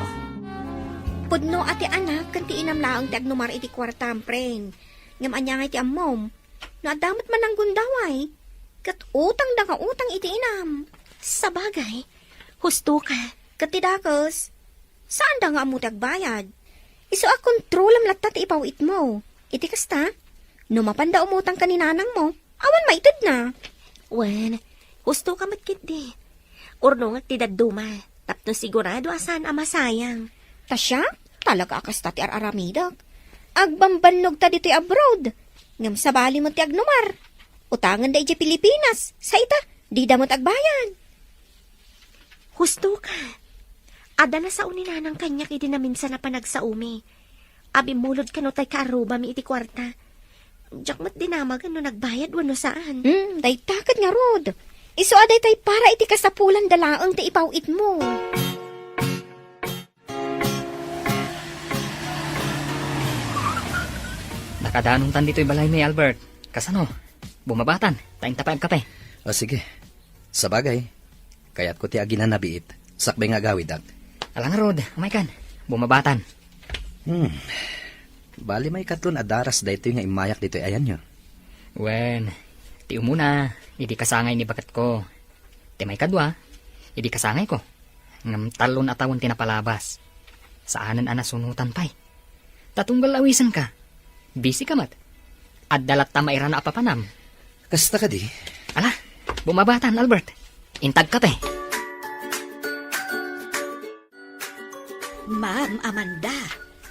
Pudno a ti anak ken ti inam laeng ti agnumar iti kuarta, Pren. Ngem ania ngay ti ammom? No adda met mananggundaway, ket utangda nga utang iti inam. Sabagay, husto ka. Ket ti dakes, saanda nga ammo ti agbayad. Isu a kontrolem latta ti ipaw-itmo. Iti kasta, no mapanda umutang ken ni nanangmo, awan maitedna. Wen, husto ka met ketdi. Urnongek ti dadduma, tapno sigurado a saan a masayang. Ta siak, talaga a kasta ti ar-aramidek. Agbambannog ta ditoy abroad. Ngem sabali met ti agnumar. Utangenda idiay Pilipinas, sa ita, dida met agbayad. Husto ka. Adda nasao ni nanang kaniak idi naminsan a panagsaomi. Abimmulod kano tay kaarrubami iti kuarta. Diak met dinamagen no nagbayad wenno saan. Hmm, dayta ket ngarud. Isu a daytay para iti kasapulan da laeng ti ipaw-itmo. Nakadanontan ditoy balaymi, Albert. Kasano? Bumabatan, ta inta pay agkape. O, sige. Sabagay, kayatko ti aginanabiit, sakbay nga agawidak. Ala ngarud, umaykan. Bumabatan. Hmm. Bali, maikatlo a daras daytoy nga immayak ditoy ayanyo. Wen, ti umuna, idi kasangay ni baketko. Ti maikadua, idi kasangayko. Ngem tallo a tawen ti napalabas. Saanen a nasunotan pay. Ta tunggal awisenka. Busy ka met. Adda latta mairana a papanam. Kasta kadi? Ala, bumabatan, Albert. Inta agkape. Ma'am Amanda,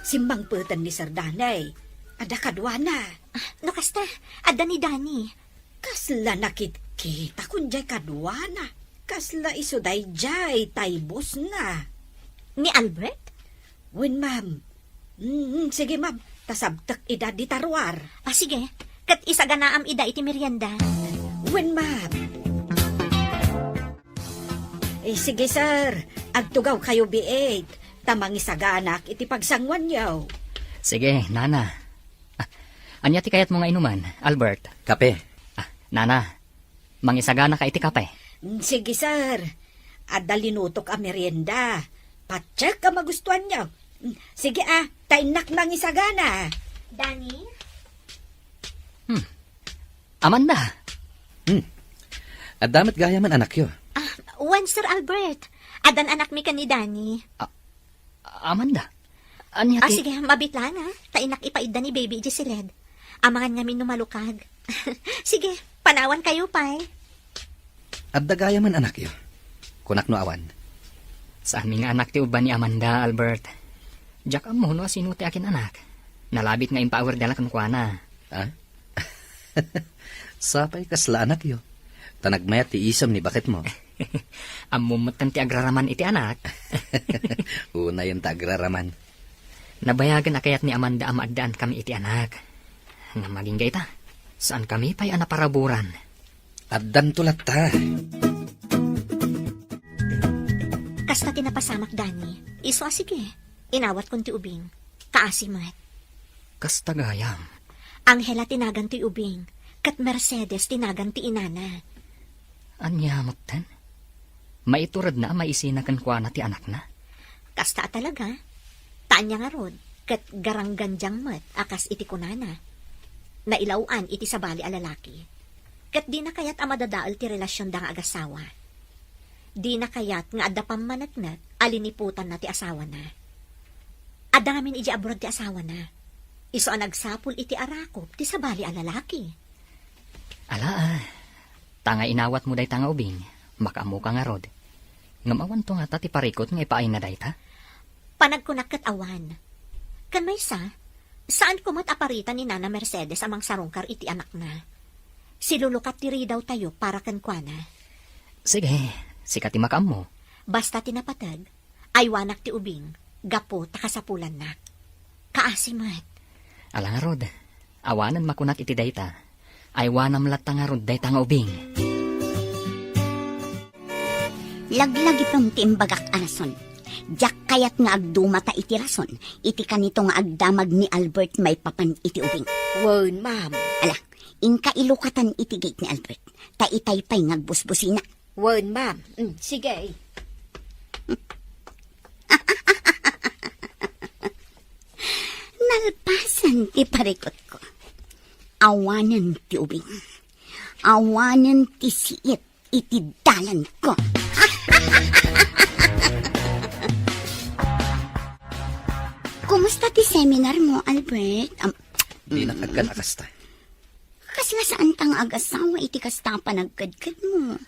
simmangpeten ni Sir Danny. Adda kaduana. Ah, no kasta, adda ni Danny. Kasla nakitkita kun diay kaduana. Kasla isu daydiay tay bossna. Ni Albert? Wen, ma'am. Mm, sige, ma'am. Ta sabtek ida dita ruar. Ah, sige. Ket isaganaam ida iti merienda. Wen, ma'am. Eh, sige, sir. Agtugawkayo biit, ta mangisaganak iti pagsanguanyo. Sige, nana. Ah, ania ti kayatmo nga inuman, Albert? Kape. Ah, nana, mangisaganaka iti kape. Mm, sige, sir. Adda linutok a merienda. Patiek a magustuanyo. Mm, sige, ah, ta innak mangisagana. Danny? Hmm. Amanda. Hmm. Adda met gayamen anakyo? Ah, wen, Sir Albert. Addan anakmi ken ni Danny. Ah, Amanda. Ania Ah, ti sige, mabit lang, ah. Ta innak ipaidda ni baby idiay siled. Amangan ngamin no malukag. Sige, panawankayo pay. Adda gayamen anakyo? Kunak no awan. Saanmi nga anak ti ubban ni Amanda, Albert. Diak ammo no asino ti akin-anak. Nalabit nga impaawir dala kenkuana. Ha? Sapay kasla anakyo. Ta nagmayat ti isem ni baketmo. Ammom metten ti agraraman iti anak. Unayen ta agraraman. Nabayagen a kayat ni Amanda a maaddaan kami iti anak. Ngem agingga ita, saan kami pay a naparaburan. Addanto latta. Kasta ti napasamak, Danny. Isu a sige. Inawatkon ti ubing. Kaasi met. Kasta gayam. Angela ti nagan ti ubing, ket Mercedes ti nagan ti inana. Ania metten? Maituredna a maisina kenkuana ti anakna? Kasta a talaga. Ta ania ngarud, ket garanggandiang met a kas iti kunana. Nailaw-an iti sabali a lalaki. Ket dina kayat a madadael ti relasionda nga agasawa. Dina kayat nga adda pammaneknek a liniputanna ti asawana. Adda ngamin idiay abroad ti asawana. Isu a nagsapul iti arakop ti sabali a lalaki. Ala, ah, ta nga inawatmo dayta nga ubing, makaammoka ngarud. Ngem awanto ngata ti parikut nga ipaayna dayta? Panagkunak ket awan. Ken maysa, saanko met a parita ni Nana Mercedes a mangsarungkar iti anakna. Silulukat ti ridawtayo para kenkuana. Sige, sika ti makaammo. Basta ti napateg, aywanak ti ubing, gapu ta kasapulannak. Kaasi met. Ala ngarud, Awanen makunak iti dayta. Aywanam latta ngarud dayta nga ubing. Laglagipem ti imbagak a rason. Diak kayat nga agdumata iti rason iti kanito nga agdamag ni Albert maipapan iti ubing. Wen, ma'am. Ala, inka ilukatan iti gate ni Albert. Ta itay pay nga agbusbusina. Wen, ma'am. Mm, sige. Nalpasen ti parikutko. Awanen ti ubing. Awanen ti siit iti dalanko. Kumusta ti seminar mo, Albert? Am- Dinak agkan a kasta. Kasla saanta nga agasawa iti kasta a panagkedkedmo.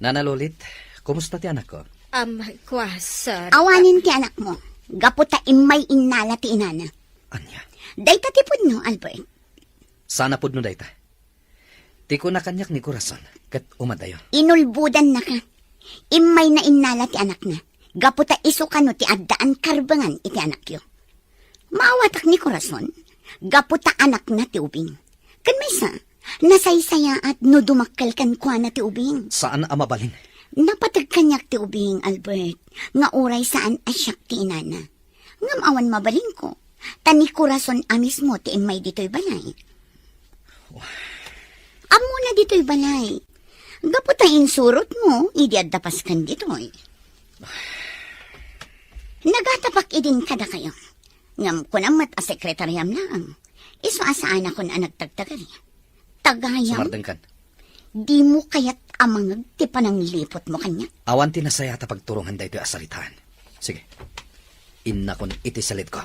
Nana Lolit, kumusta ti anakko? Am, kua, sir. Awanen ti anakmo. Gapu ta immay innala ti inana. Ania? Dayta ti pudno, Albert. Saan a pudno dayta? Ti kuna kaniak ni Corazon, ket umadayo. Inulbodannaka. Immayna innala ti anakna. Gapu ta isu kano ti addaan karbengan iti anakyo. Maawatak ni Corazon, gapu ta anakna ti ubing. Ken maysa, nasaysayaat no dumakkel kenkuana ti ubing. Saan a mabalin. Napateg kaniak ti ubing, Albert, nga uray saan a siak ti inana. Ngem awan mabalinko, ta ni Corazon a mismo ti immay ditoy balay. Ammona ditoy balay. Gapu ta insurotmo idi adda paskan ditoy. Nagatapak idin kadakayo. Ngem kunam met a sekretariam laeng. Isu a saanakon a nagtagtagari. Tagayam. Sumardengkan. Dimo kayat a mangeg ti panangliputmo kaniak? Awan ti nasayaat a pagturongan daytoy a saritaan. Sige. Innakon iti saledko.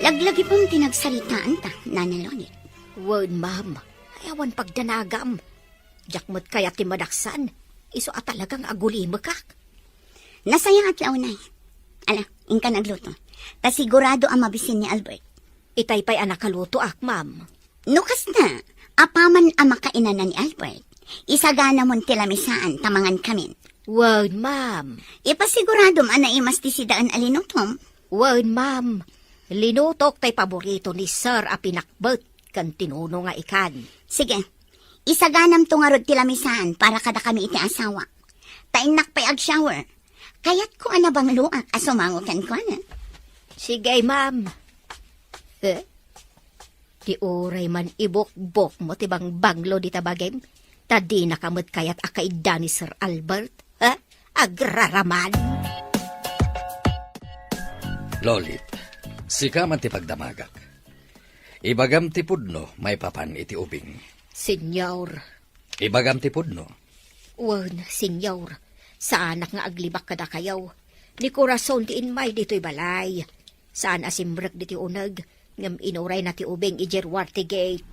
Laglagipem ti nagsaritaanta, Nana Lolit. Wen, ma'am. Ay, awan pagdanagam. Diak met kayat ti madaksan. Isu a talaga nga agulimekak. Nasayaat la unay. Ala, inka nagluto. Ta sigurado a mabisin ni Albert. Itay pay a nakalutoak, ma'am. No kasta, apaman a makainana ni Albert, isaganamon ti lamisaan ta mangankamin. Wen, ma'am. Ipasiguradom a naimas ti sidaen a linutom. Wen, ma'am. Linutok tay paborito ni Sir a pinakbet ken tinuno nga ikan. Sige. Isaganamto ngarud ti lamisaan para kadakami iti asawa. Ta innak pay agshower. Kayatko a nabangloak a sumango kenkuana. Sige, ma'am. Eh? Ti uray man ibukbokmo ti bangbanglo dita bagim, ta dinaka met kayat a kaidda ni Sir Albert, ha? Agraraman! Lolit, sika man ti pagdamagak. Ibagam ti pudno maipapan iti ubing. Senyor. Ibagam ti pudno. Wen, senyor. Saanak nga aglibak kadakayo. Ni Corazon ti immay ditoy balay. Saan a simrek ditoy uneg, ngem inurayna ti ubing idiay ruar ti gate.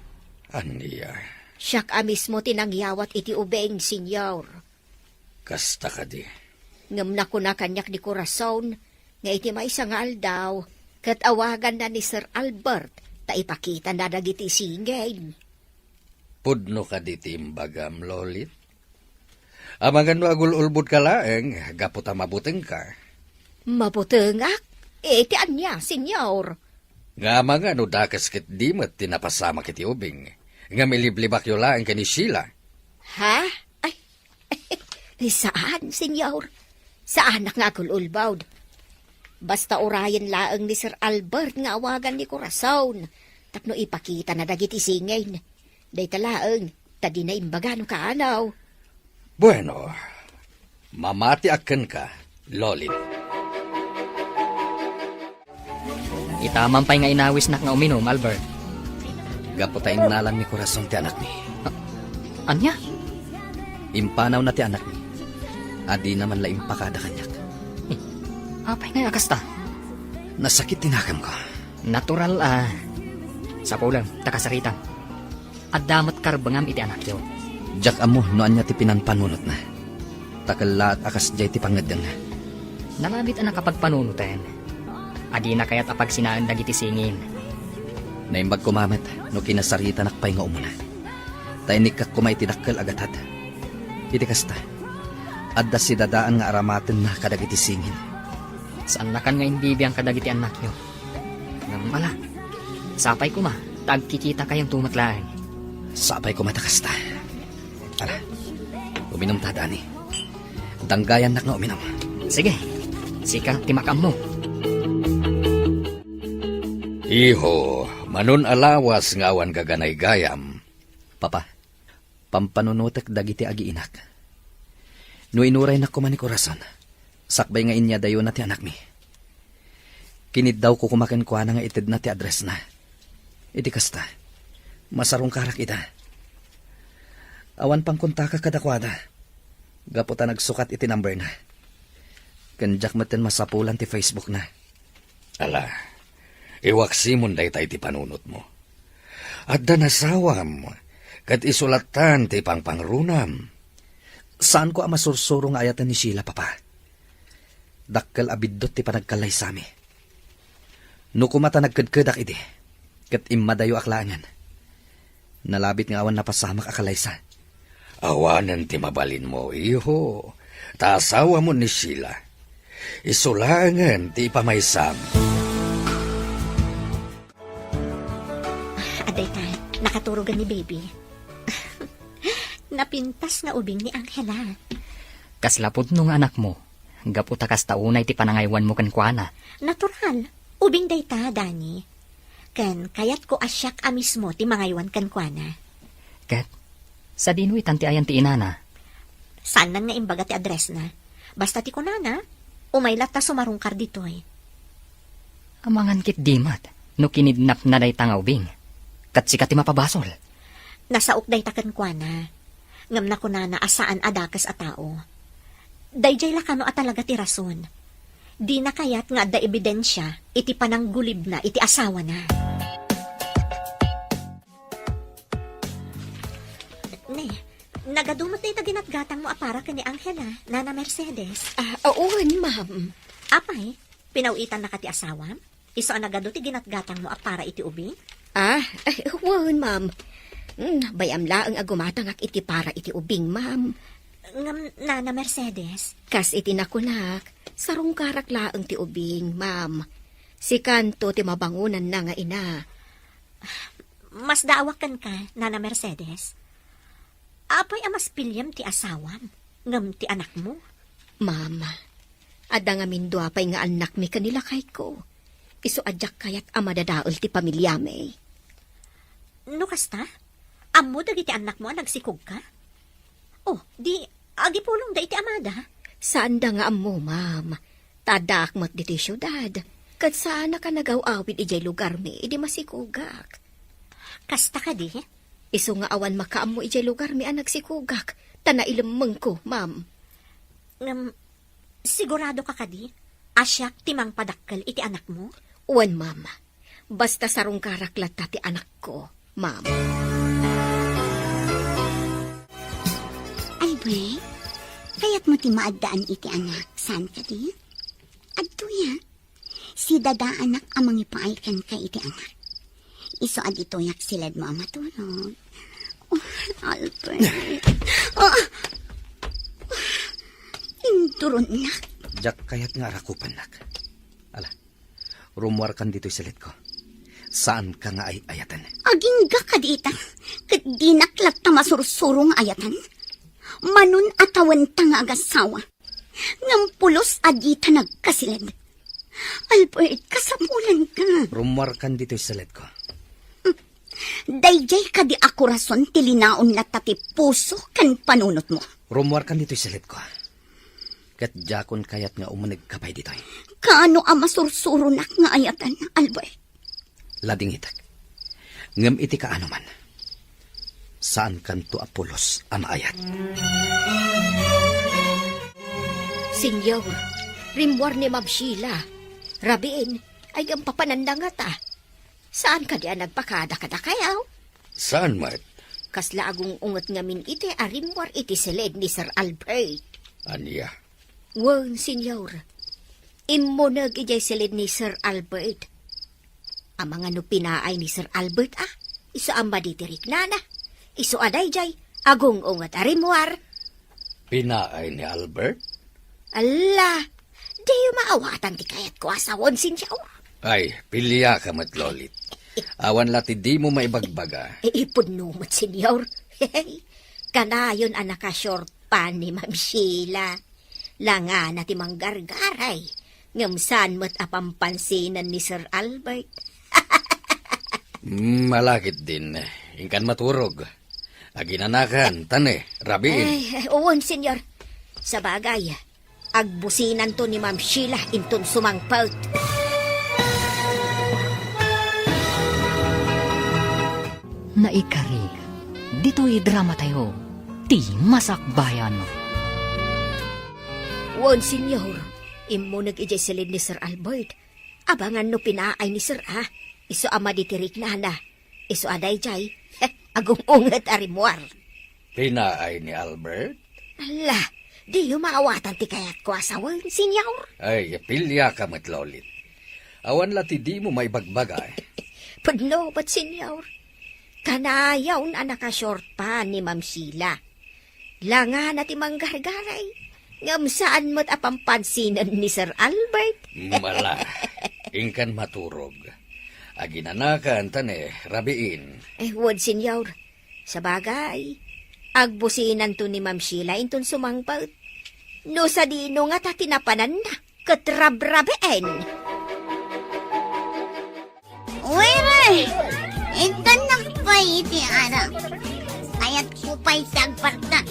Ania? Siak a mismo ti nangyawat iti ubing, senyor. Kasta kadi. Ngem nakuna kaniak ni Corazon nga iti maysa nga aldaw, ket awaganna ni Sir Albert ta ipakitana dagiti singin. Pudno kadi ti imbagam, Lolit? Amangan no agul-ulbodka laeng gapu ta mabutengka. Mabutengak? Eh, ti ania, senyor? Nga amangan no dakes ket di met ti napasamak iti ubing, ngem iliblibakyo laeng ken ni Sheila. Ha? Ay, Saan, senyor. Saanak nga agul-ulbod. Basta urayen laeng ni Sir Albert nga awagan ni Corazon tapno ipakitana dagiti singin. Dayta laeng, ta dina imbaga no kaano. Bueno, mamatiak kenka, Lolit. Itaman pay nga inawisnak nga uminum, Albert. Gapu ta innalan ni Corazon ti anakmi. A-, ania? Impanawna ti anakmi. A dina man la impakada kaniak. Eh, apay ngay a kasta? Nasakit ti nakamko. Natural a. Sapulem, ta kasaritam. Adda met karbengam iti anakyo. Diak ammo no ania ti pinanpanunotna. Ta kellaat a kasdiay ti pangngeddengna. Nalabit a nakapagpanunoten. A dina kayat a pagsinaen dagiti singin. Naimbag koma met no kinasaritanak pay nga umuna. Ta inikkak koma iti dakkel a gatad. Iti kasta, adda sidadaan nga aramatenna kadagiti singin. Saannakan nga imbibiang kadagiti annakyo. Ala, sapay koma, ta agkikitakayon met laeng. Sapay koma ta kasta. Ala, uminumta, Dani. Danggayannak nga uminum. Sige, sika ti makaammo. Iho, manon a lawas nga awan gaganaygayam. Papa, pampanunotek dagiti agiinak. No inuraynak koma ni Corazon, sakbay nga inyadayona ti anakmi. Kiniddawko koma kenkuana nga itedna ti addressna. Iti kasta, masarungkarak ida. Awan pangkontakak kadakuada, gapu ta nagsukat iti numberna. Ken diak metten masapulan ti Facebookna. Ala, iwaksimon dayta iti panunotmo. Adda nasawam, ket isu lattan ti pangpangrunam. Saanko a masursuro nga ayaten ni Sheila, Papa. Dakkel a biddut ti panagkallaysami. No koma ta nagkedkedak idi, ket immadayoak laengen. Nalabit nga awan napasamak a kalaysa. Awanen ti mabalinmo, iho. Ta asawamo ni Sheila. Isu laengen ti ipamaysam. Adda ita, nakaturogan ni Baby. Napintas nga ubing ni Angela. Kasla pudno nga anakmo, gapu ta kasta unay ti panangaywanmo kenkuana. Natural. Ubing dayta, Dani. Ken kayatko a siak a mismo ti mangaywan kenkuana. Ket, sadino itan ti ayan ti inana? Saannan nga imbaga ti addressna. Basta ti kunana, umay latta sumarungkar ditoy. Amangan ketdi met no kinidnapna dayta nga ubing. Ket sika ti mapabasol. Nasaok dayta kenkuana. Ngem nakunana a saan a dakes a tao. Daydiay la kano a talaga ti rason. Dina kayat nga adda ebidensia iti pananggulibna iti asawana. Ne, nagadu met dayta ginatgatangmo a para ken ni Angela, Nana Mercedes. Ah, wen, ma'am. Apay, pinaw-itannaka ti asawam? Isu a nagadu ti ginatgatangmo a para iti ubing? Ah, ay, wen, ma'am. Hmm, bay-am laeng a gumatangak iti para iti ubing, ma'am. Ngem, Nana Mercedes? Kas iti nakunak, sarungkarak laeng ti ubing, ma'am. Sikanto ti mabangonanna nga ina. Masdaawak kenka, Nana Mercedes. Apay a mas piliem ti asawam, ngem ti anakmo? Ma'am, adda ngamin dua pay nga annakmi ken ni lakayko. Isu a diak kayat a madadael ti pamiliami. No kasta, ammo dagiti annakmo a nagsikogka? Oh, di agipulongda iti amada? Saanda nga ammo, ma'am. Ta addaak met ditoy siudad, ket saanak a nagaw-awid idiay lugarmi idi masikogak. Kasta kadi? Isu nga awan makaammo idiay lugarmi a nagsikogak, ta nailemmengko, ma'am. Ngem, sigurado ka kadi a siak ti mangpadakkel iti anakmo? Wen, ma'am. Basta sarungkarak latta ti anakko, ma'am. Albert, kayatmo ti maaddaan iti anak, saan kadi? Adtoya, sidadaanak a mangipaay kenka iti anak. Isu a ditoyak siledmo a matulog. Oh, Albert. Oh, induronnak. Diak kayat nga arakupannak. Ala, rummuarkan ditoy siledko. Saanka nga ay-ayaten. Agingga kadi ita, ket dinak latta masursuro nga ayaten. Manon a tawenta nga agasawa, ngem pulos a dita nagkasiled. Albert, kasapulanka. Rummuarkan ditoy siledko. Daydiay kadi a korason ti linaon latta ti puso ken panunotmo. Rummuarkan ditoy siledko. Ket diakon kayat nga umunegka pay ditoy. Kaano a masursuronak nga ayaten, Albert? Ladingitek. Ngem iti kaanoman, saankanto a pulos a maayat. Senyor, rimmuar ni Ma'am Sheila. Rabiin, ay, ngem papananda ngata. Saan kadi a nagpakada kadakayo? Saan met? Kasla agung-unget ngamin iti a rimmuar iti siled ni Sir Albert. Ania? Wen, Senyor. Immuneg idiay siled ni Sir Albert. Amangan no pinaay ni Sir Albert, a? Isu a madi ti riknana. Isu a daydiay, agung-unget a rimmuar. Pinaay ni Albert? Alla, diyo maawatan ti kayatko a sawen, Senyor. Ay, piliaka met, Lolit. Awan la ti dimo maibagbaga. Eh, ipudno met, Senyor. Kanayon a naka-short pants ni Ma'am Sheila. Langana ti manggargaray. Ngem saan met a pampansinan ni Sir Albert. Mm, malakit din. Inkan maturog. Aginanakan, tane, rabiin. Ay, ay, uwan, Senyor. Sabagay, agbusinanto ni Ma'am Sheila inton sumangpet. Naikari, ditoy drama tayo, ti Masakbayan. Wen, Senyor, immunek idiay silid ni Sir Albert. Abangan no pinaay ni Sir, a. Isu a madi ti riknana. Isu a daydiay, agung-unget a rimmuar. Pinaay ni Albert? Ala, diyo maawatan ti kayatko a sawen, Senyor? Ay, piliaka met, Lolit. Awan la ti dimo maibagbaga, eh. Pudno met, Senyor. Kanayon a naka-short pants ni Ma'am Sheila. Langana ti manggargaray. Ngem saan met a pampansinan ni Sir Albert. Mala, inkan maturog. Aginanakan, tane, rabiin. Eh, wen, Senyor. Sabagay, agbusinanto ni Ma'am Sheila inton sumangpet. No sadino ngata ti napananna, ket rabrabiin. Waiter! Ikkannak pay iti arak. Kayatko pay ti agpartak.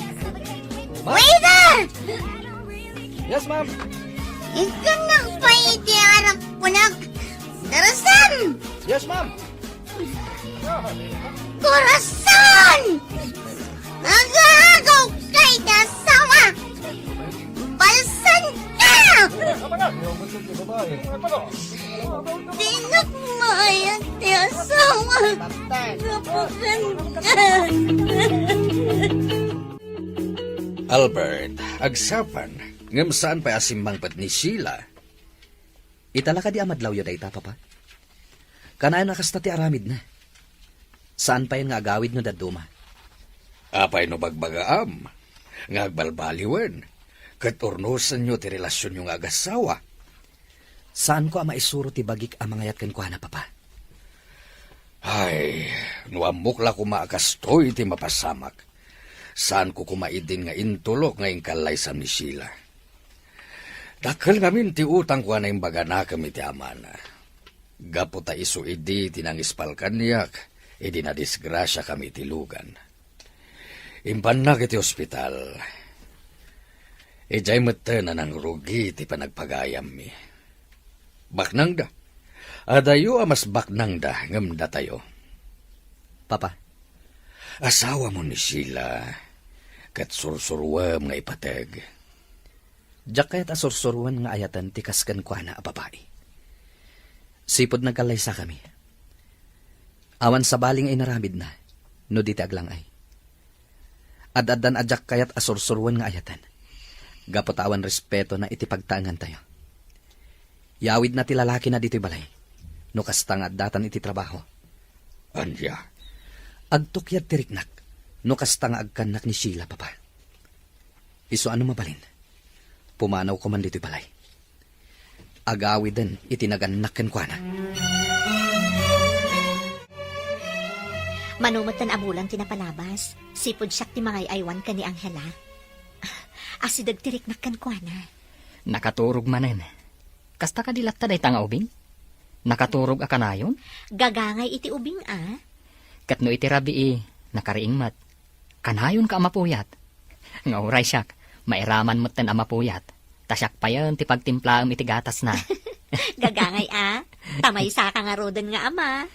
Waiter! Yes, ma'am. Ikkannak pay iti arak, kunak. Darasan! Yes, ma'am. Corazon! Agaagaw kay da asawa! Balsan ka! Dinak maayat ti asawa! Napakan ka! Albert, agsapan, ngem saan pay a simmangpet ni Sheila. Ita la kadi a madlawyo dayta, Papa? Kanayon a kasta ti aramidna. Saan pay nga agawid no dadduma. Apay no bagbagaam nga agbalbaliwen ket urnosenyo ti relasionyo nga agassawa? Saanko a maisuro ti bagik a mangayat kenkuana, Papa. Ay, no ammok la koma a kastoy ti mapasamak, saanko koma idin nga intulok nga inkallaysam ni Sheila. Dakkel ngamin ti utangko a naimbaganakem iti amana. Gapu ta isu idi ti nangispal kaniak idi nadisgrasiakami iti lugan. Impannak iti ospital. Idiay metten a nangrugi ti panagpagayammi. Baknangda. Adayo a mas baknangda ngem datayo. Papa. Asawamon ni Sheila, ket sursuruem nga ipateg. Diak kayat a sursuroen nga ayaten ti kas kenkuana a babai. Sipud nagkallaysakami, awan sabali nga inaramidna no di ti aglang-ay. Ad-addan a diak kayat a sursuroen nga ayaten, gapu ta awan respetona iti pagtaengantayo. Yawidna ti lalakina ditoy balay, no kasta nga addatan iti trabaho. Ania? Agtukyad ti riknak, no kasta nga agkannak ni Sheila, Papa. Isu a no mabalin, pumanawko man ditoy balay. Agawiden iti nagannak kenkuana. Mano metten a bulan ti napalabas, sipud siak ti mangay-aywan ken ni Angela. Asideg ti riknak kenkuana. Nakaturog manen. Kasta kadi latta dayta nga ubing? Nakaturog a kanayon? Gagangay iti ubing a. Ket no iti rabii, nakariing met. Kanayonka a mapuyat. Nga uray siak, mairaman metten a mapuyat. Ta siak payen ti pagtimplaem iti gatasna. Gagangay a, ta maysaka ngaruden nga ama.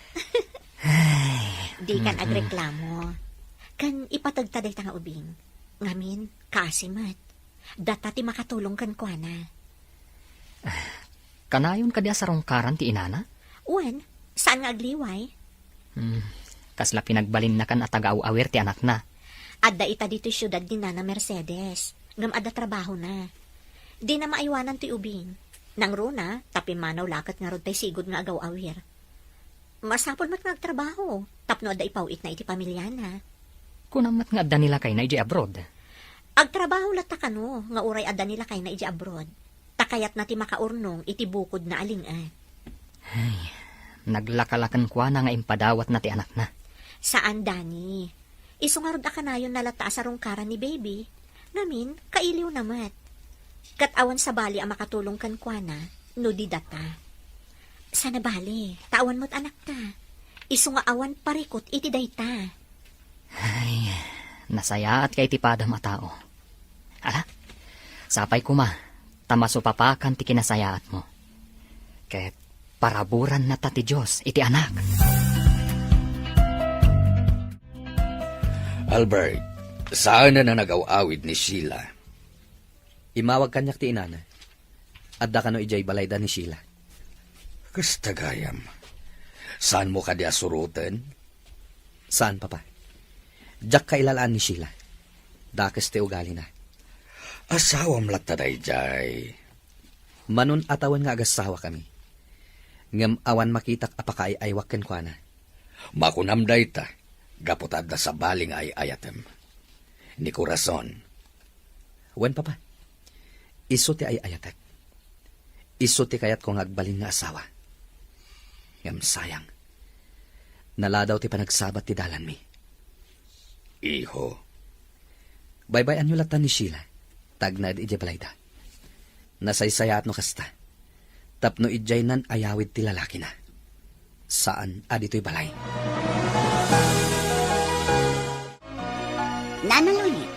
Dikan agreklamo. Ken ipategta dayta nga ubing. Ngamin, kaasi met. Data ti makatulong kenkuana. Kanayon kadi a sarungkaran ti inana? Wen, saan nga agliway. Hmm, kasla pinagbalinnakan a taga-aw-awir ti anakna. Adda ita ditoy siudad ni Nana Mercedes, ngem adda trabahona. Dina maaywanan toy ubing. Nangruna, ta pimmanaw la ket ngarud pay sigud nga agaw-awir. Masapul met nga agtrabaho, tapno adda ipaw-itna iti pamiliana. Kunam met nga adda ni lakayna idiay abroad. Agtrabaho latta kano nga uray adda ni lakayna idiay abroad, ta kayatna ti makaurnong iti bukodna a ling-et. Ay, naglakalaken kuana nga impadawatna ti anakna. Saan, Dani. Isu ngarud a kanayonna latta a sarungkaran ni baby. Ngamin, kailiwna met. Ket awan sabali a makatulong kenkuana no di data. Sana bali, ta awan met anakta. Isu nga awan parikut iti dayta. Ay, nasayaat ka iti padam a tao. Ala, sapay koma, ta masupapakan ti kinasayaatmo. Ket paraburanna ta ti Dios iti anak. Albert, saan a nagaw-awid ni Sheila. Immawag kaniak ti inana. Adda kano idiay balayda ni Sheila. Kasta gayam. Saanmo kadi a suroten? Saan, Papa. Diak kailalaan ni Sheila. Dakes ti ugalina. Asawam latta daydiay. Manon a tawen nga agasawakami. Ngem awan makitak a pakaay-aywak kenkuana. Makunam dayta, gapu ta adda sabali nga ay-ayatem. Ni Corazon. Wen, Papa. Isu ti ay-ayatek. Isu ti kayatko nga agbalin nga asawa. Ngem sayang. Naladaw ti panagsabat ti dalanmi. Iho. Baybay-anyo latta ni Sheila, ta agnaed idiay balayda. Nasaysayaat no kasta. Tapno idiay nan-ayawid ti lalakina. Saan a ditoy balay. Nana Lolit,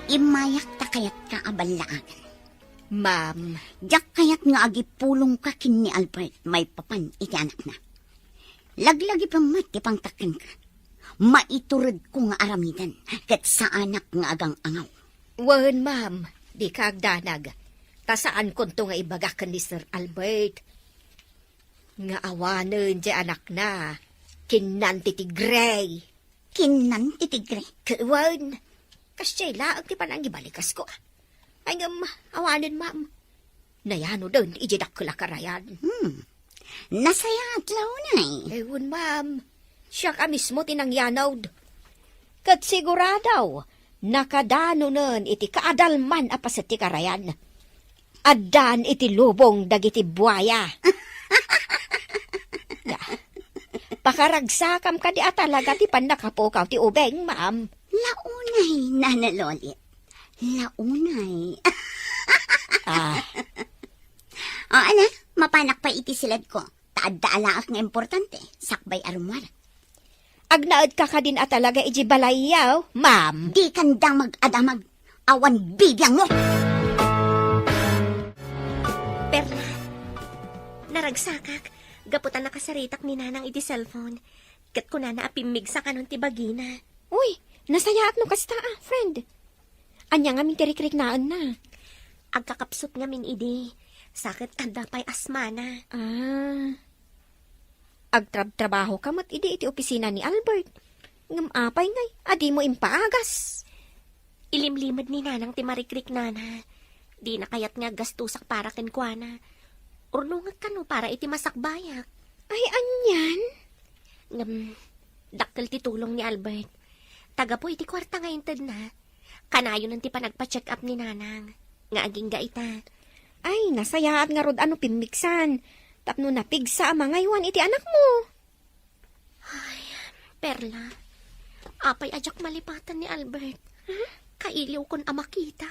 immayak ta kayatka a ballaagan. Ma'am. Diak kayat nga agipulongka ken ni Albert maipapan iti anakna. Laglagipem met ti pangtakkenka. Maituredko nga aramiden, ket saanak nga agang-angaw. Wen, ma'am, dika agdanag. Ta saankonto nga ibagak ken ni Sir Albert. Nga awanen ti anakna, kinnan ti tigre. Kinnan ti tigre? Ket wen, kasdiay laeng ti panangibalikasko. Ay, ngem, awanen, ma'am. Nayanoden iti dakkel a karayan. Hmm. Nasayaat la unay. Eh, wen, ma'am. Siak a mismo ti nangyanaw. Ket sigurado, nakadanonen iti kaadalman a paset ti karayan. Addan iti lubong dagiti buaya. Ya. Pakaragsakam kadi a talaga ti pannakapukaw ti ubing, ma'am. La unay, Nana Lolit. La unay. Ah. O, ana, mapanak pay iti siledko. Ta adda alaak nga importante, sakbay a rummuar. Agnaedka kadin a talaga iti balayyo, ma'am? Dikan damag a damag. Awan bibiangmo. Perla, naragsakak gapu ta nakasaritak ni Nanang iti cellphone. Ket kunana a pimmigsa kanon ti bagina. Uy, nasayaat no kasta, ah, friend. Ania ngamin ti rikriknaenna? Agkakapsut ngamin idi. Sa ket adda pay asmana. Ah. Agtrabtrabahoka met idi iti opisina ni Albert. Ngem apay ngay a dimo impaagas? Ilimlimed ni Nanang ti marikriknana. Dina kayat nga gastosak para kenkuana. Urnongek kano para iti masakbayak. Ay, anian? Ngem, dakkel ti tulong ni Albert. Ta gapu iti kuarta nga intedna, kanayonen ti panagpa-check up ni Nanang nga agingga ita. Ay, nasayaat ngarud a no pimmigsan tapno napigsa a mangaywan iti anakmo. Ay, Perla, apay a diak malipatan ni Albert? Kailiwkon a makita.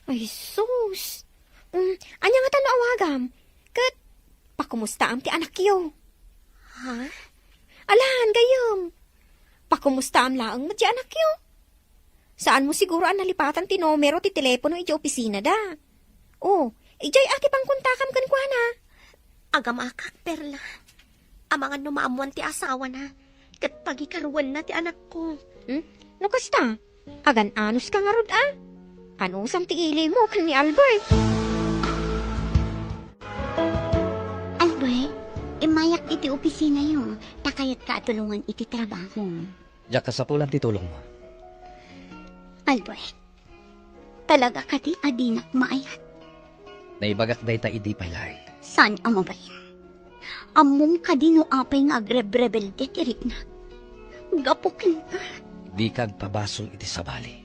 Ay, sus! Mm, ania ngata no awagam? Ket pakumustaam ti anakyo. Ha? Alan, gayyem. Pakumustaam laeng met ti anakyo. Saanmo siguro a nalipatan ti numero ti telepono idiay opisinada. O, idiay a ti pangkontakam kenkuana. Agamakak, Perla. Amangan no maammoan ti asawana, ket pagikaruenna ti anakko. Hmm? No kasta, agan-anuska ngarud a? Anusam ti ilimo ken ni Albert? Albert, immayak iti opisinayo, ta kayatka a tulongan iti trabaho. Diak kasapulan ti tulongmo. Albert, talaga kadi a dinak maayat? Naibagak dayta idi pay laeng. Saan a mabalin? Ammom kadi no apay nga agrebrebelde ti riknak? Gapu kenka. Dika agpabasol iti sabali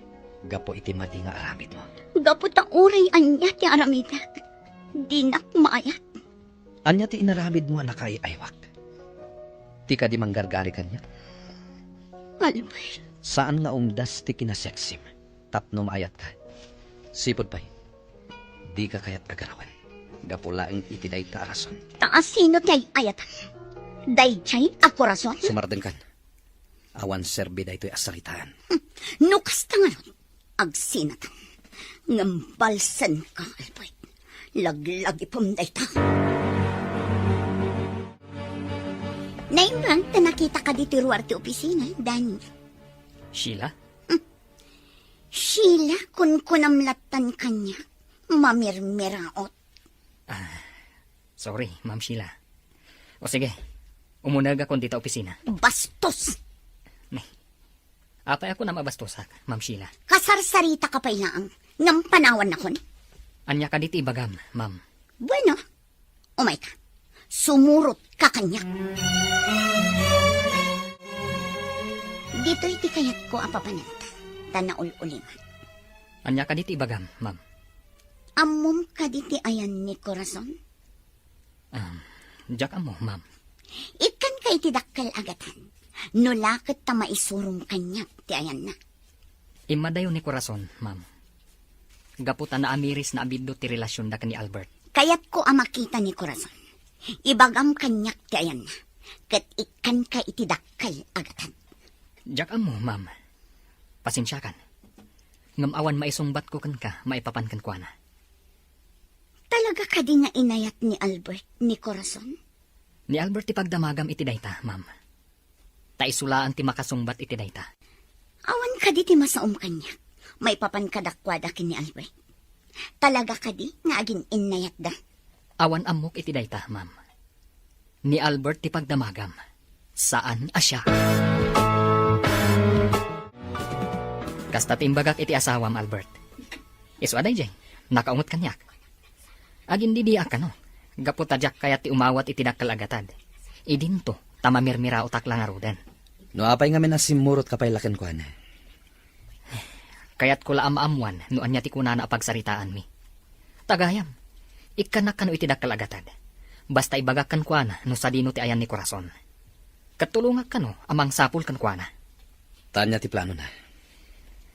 gapu iti madi nga aramidmo. Gapu ta uray ania ti aramidek, dinak maayat. Ania ti inaramidmo a nakaay-aywak? Ti kadi manggargari kaniak? Albert. Saan nga umdas ti kinasexim tapno maayatka. Sipud pay, dika kayat a garawen gapu laeng iti dayta a rason. Ta asino ti ay-ayat? Daydiay a korason? Sumardengkan. Awan serbi daytoy a saritaan. Hmm. No kasta ngarud, agsinatan. Ngem balsenka, Albert. Laglagipem dayta. Naimbag ta nakitaka ditoy ruar ti opisina, Danny. Sheila? Hmm. Sheila, kunkunam lattan kaniak. Mamirmiraot. Ah, sorry, Ma'am Sheila. O sige, umunegakon dita opisina. Bastos! Nay, apay a kunam a bastosak, Ma'am Sheila? Kasarsaritaka pay laeng, ngem panawannakon. Ania kadi ti ibagam, ma'am? Bueno, umayka. Sumurotka kaniak. Ditoy ti kayatko a papananta, ta naul-ulimak. Ania kadi ti ibagam, ma'am? Ammom kadi ti ayan ni Corazon? Um, diak ammo, ma'am. Ikkanka iti dakkel a gatad. No la ket ta maisurom kaniak ti ayanna. Immadayo ni Corazon, ma'am. Gapu ta naamirisna a biddut ti relasionda ken ni Albert. Kayatko a makita ni Corazon. Ibagam kaniak ti ayanna. Ket ikkanka iti dakkel a gatad. Diak ammo, ma'am. Pasensiakan. Ngem awan maisungbatko kenka maipapan kenkuana. Talaga kadi nga inayat ni Albert ni Corazon? Ni Albert ti pagdamagam iti dayta, ma'am. Ta isu laeng ti makasungbat iti dayta. Awan kadi ti masaom kaniak maipapan kadakuada ken ni Albert? Talaga kadi nga agin-innayatda? Awan ammok iti dayta, ma'am. Ni Albert ti pagdamagam, saan a siak. Kasta ti imbagak iti asawam, Albert. Isu a daydiay, nakaunget kaniak. Agindidiak kano, gapu ta diak kayat ti umawat iti dakkel a gatad. Idinto, ta mamirmiraotak la ngaruden. No apay ngamin a simmurotka pay la kenkuana? Kayatko la a maammuan no ania ti kunana a pagsaritaanmi. Ta gayam, ikkannak kano iti dakkel a gatad. Basta ibagak kenkuana no sadino ti ayan ni Corazon. Ket tulongak kano a mangsapul kenkuana. Ta ania ti planona?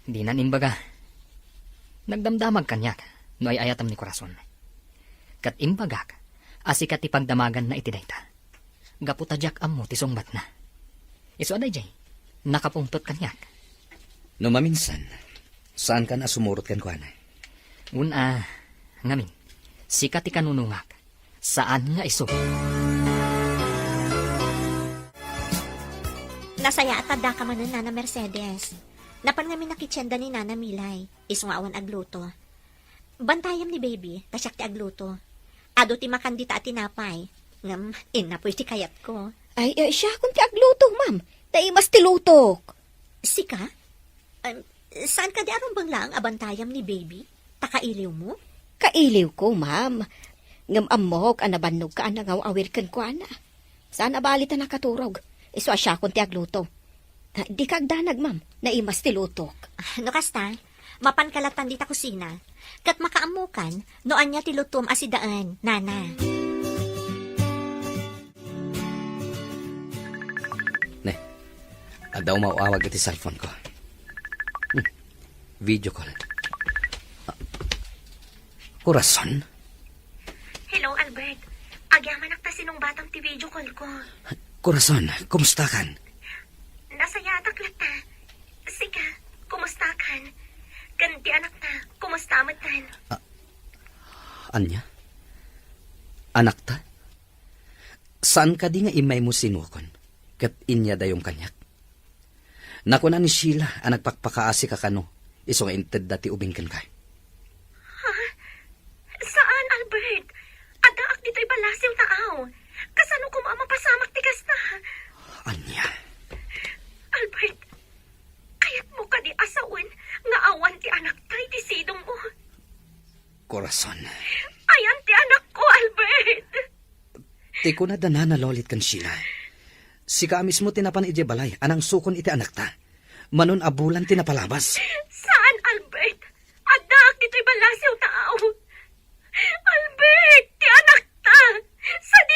Dinan imbaga. Nagdamdamag kaniak no ay-ayatam ni Corazon. Ket imbagak a sika ti pagdamaganna iti dayta. Gapu ta diak ammo ti sungbatna. Isu a daydiay, nakapungtot kaniak. No maminsan, saankan a sumurot kenkuana? Wen a, ngamin, sika ti kanunongak, saan nga isu. Nasayaat ta addaka manen, Nana Mercedes. Napan ngamin a kitsenda ni Nana Milay, isu nga awan agluto. Bantayam ni baby, ta siak ti agluto. Adu ti makan dita a tinapay. Ngem, innapoy ti kayatko. Ay, eh, siakon ti agluto, ma'am. Naimas ti lutok. Sika? Em, saan kadi a rumbeng laeng a bantayam ni baby? Ta kailiwmo? Kailiwko, ma'am. Ngem ammok a nabannogka a nangaw-awir kenkuana. Saan a bali ta nakaturog. Isu a siakon ti agluto. Ah, dika agdanag, ma'am. Naimas ti lutok. Ah, no kasta, mapanka lattan dita kusina. Ket makaammokan no ania ti lutom a sidaen, nana. Ne, adda umaw-awag iti cellphone ko. Hmm. Video call. Ah, Corazon? Hello, Albert. Agyamanak ta sinungbatam ti video call ko. Corazon, kumustakan? Nasayaatak latta. Sika, kumustakan? Ken ti anakta, kumusta metten? Ah, ania? Anakta? Saan kadi nga immaymo sinuakon ket inyadayom kaniak? Nakuna ni Sheila a nagpakpakaasika kano isu nga intedda ti ubing kenka. Ha? Saan, Albert? Addaak ditoy ballasiw ta aw. Kasano koma a mapasamak ti kasta? Ania? Albert, kayatmo kadi a sawen nga awan ti anakta iti sidongmo? Corazon. Ayan ti anakko, Albert! Ti kuna da Nana Lolit ken Sheila, sika a mismo ti napan idiay balay a nangsukon iti anakta. Manon a bulan ti napalabas. Saan, Albert? Addaak ditoy ballasiw ta aw. Albert, ti anakta! Saan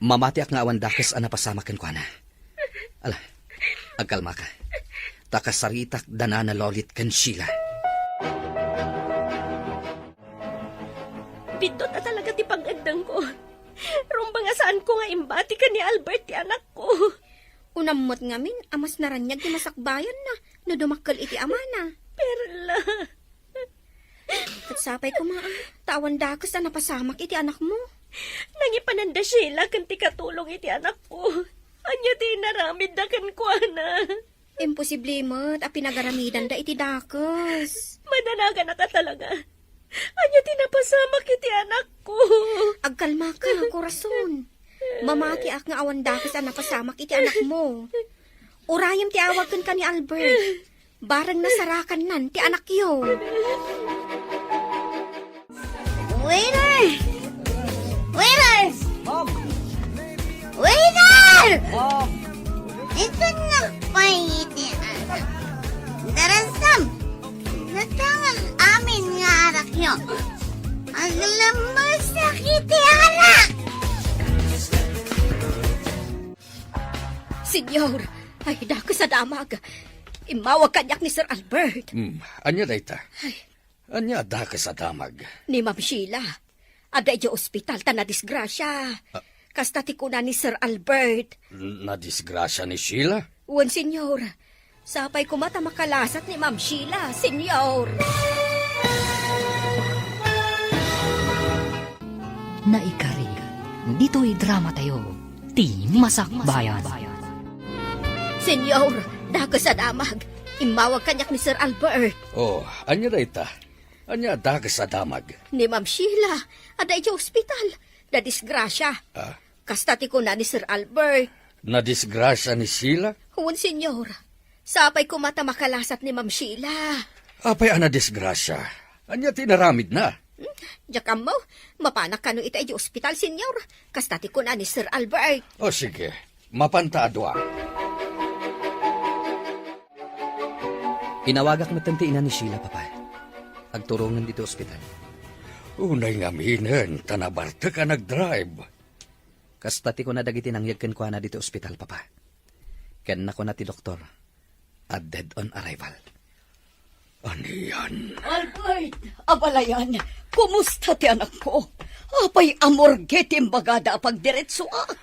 Mamatiak nga awan dakes a napasamak kenkuana. Ala, agkalmaka. Ta kasaritak da Nana Lolit ken Sheila. Biddut a talaga ti pang-eddengko. Rumbeng a saanko nga imbati ken ni Albert ti anakko. Unam met ngamin a mas naraniag ti masakbayanna no dumakkel iti amana. Perla. Ket sapay koma, a, ta awan dakes a napasamak iti anakmo. Nangipanan da Sheila ken ti katulong iti anakko. Ania ti inaramidda kenkuana? Imposible met a pinagaramidanda iti dakes. Madanaganaka talaga. Ania ti napasamak iti anakko? Agkalmaka, korason. Mamatiak nga awan dakes a napasamak iti anakmo. Urayem ti awag kenka ni Albert. Bareng nasarakannan ti anakyo. Waiter! Waiter! Waiter! Itan nga pay iti anak. Darasam, natangan amin nga arakyo. Aglamusak iti anak! Senyor, ay, dakes a damag. Immawag kaniak ni Sir Albert. Hmm, ania dayta? Ay. Ania a dakes a damag? Ni Ma'am Sheila. Adda idiay ospital ta nadisgrasia. Ah. Kasta ti kuna ni Sir Albert. N-, nadisgrasia ni Sheila? Wen, senyor. Sapay koma ta makalasat ni Ma'am Sheila, senyor. Naikari, ditoy drama tayo, ti Masakbayan. Senyor, dakes a damag. Immawag kaniak ni Sir Albert. Oh, ania dayta? Ania a dakes a damag? Ni Ma'am Sheila, adda idiay ospital. Nadisgrasia. Ah? Kasta ti kuna ni Sir Albert. Nadisgrasia ni Sheila? Wen, senyor. Sapay koma ta makalasat ni Ma'am Sheila. Apay a nadisgrasia? Ania ti inaramidna? Hmm, diak ammo. Mapanak kano ita idiay ospital, senyor. Kasta ti kuna ni Sir Albert. O, sige. Mapanta a dua. Inawagak metten ti ina ni Sheila, Papa. Agturongen ditoy ospital. Unay ngaminen ta nabartek a nagdrive. Kasta ti kuna dagiti nangyeg kenkuana ditoy ospital, Papa. Ken nakuna ti doktor a dead on arrival. Anian? Albert, abalayan, kumusta ti anakko? Apay a morgue ti imbagada a pagdiretsoak?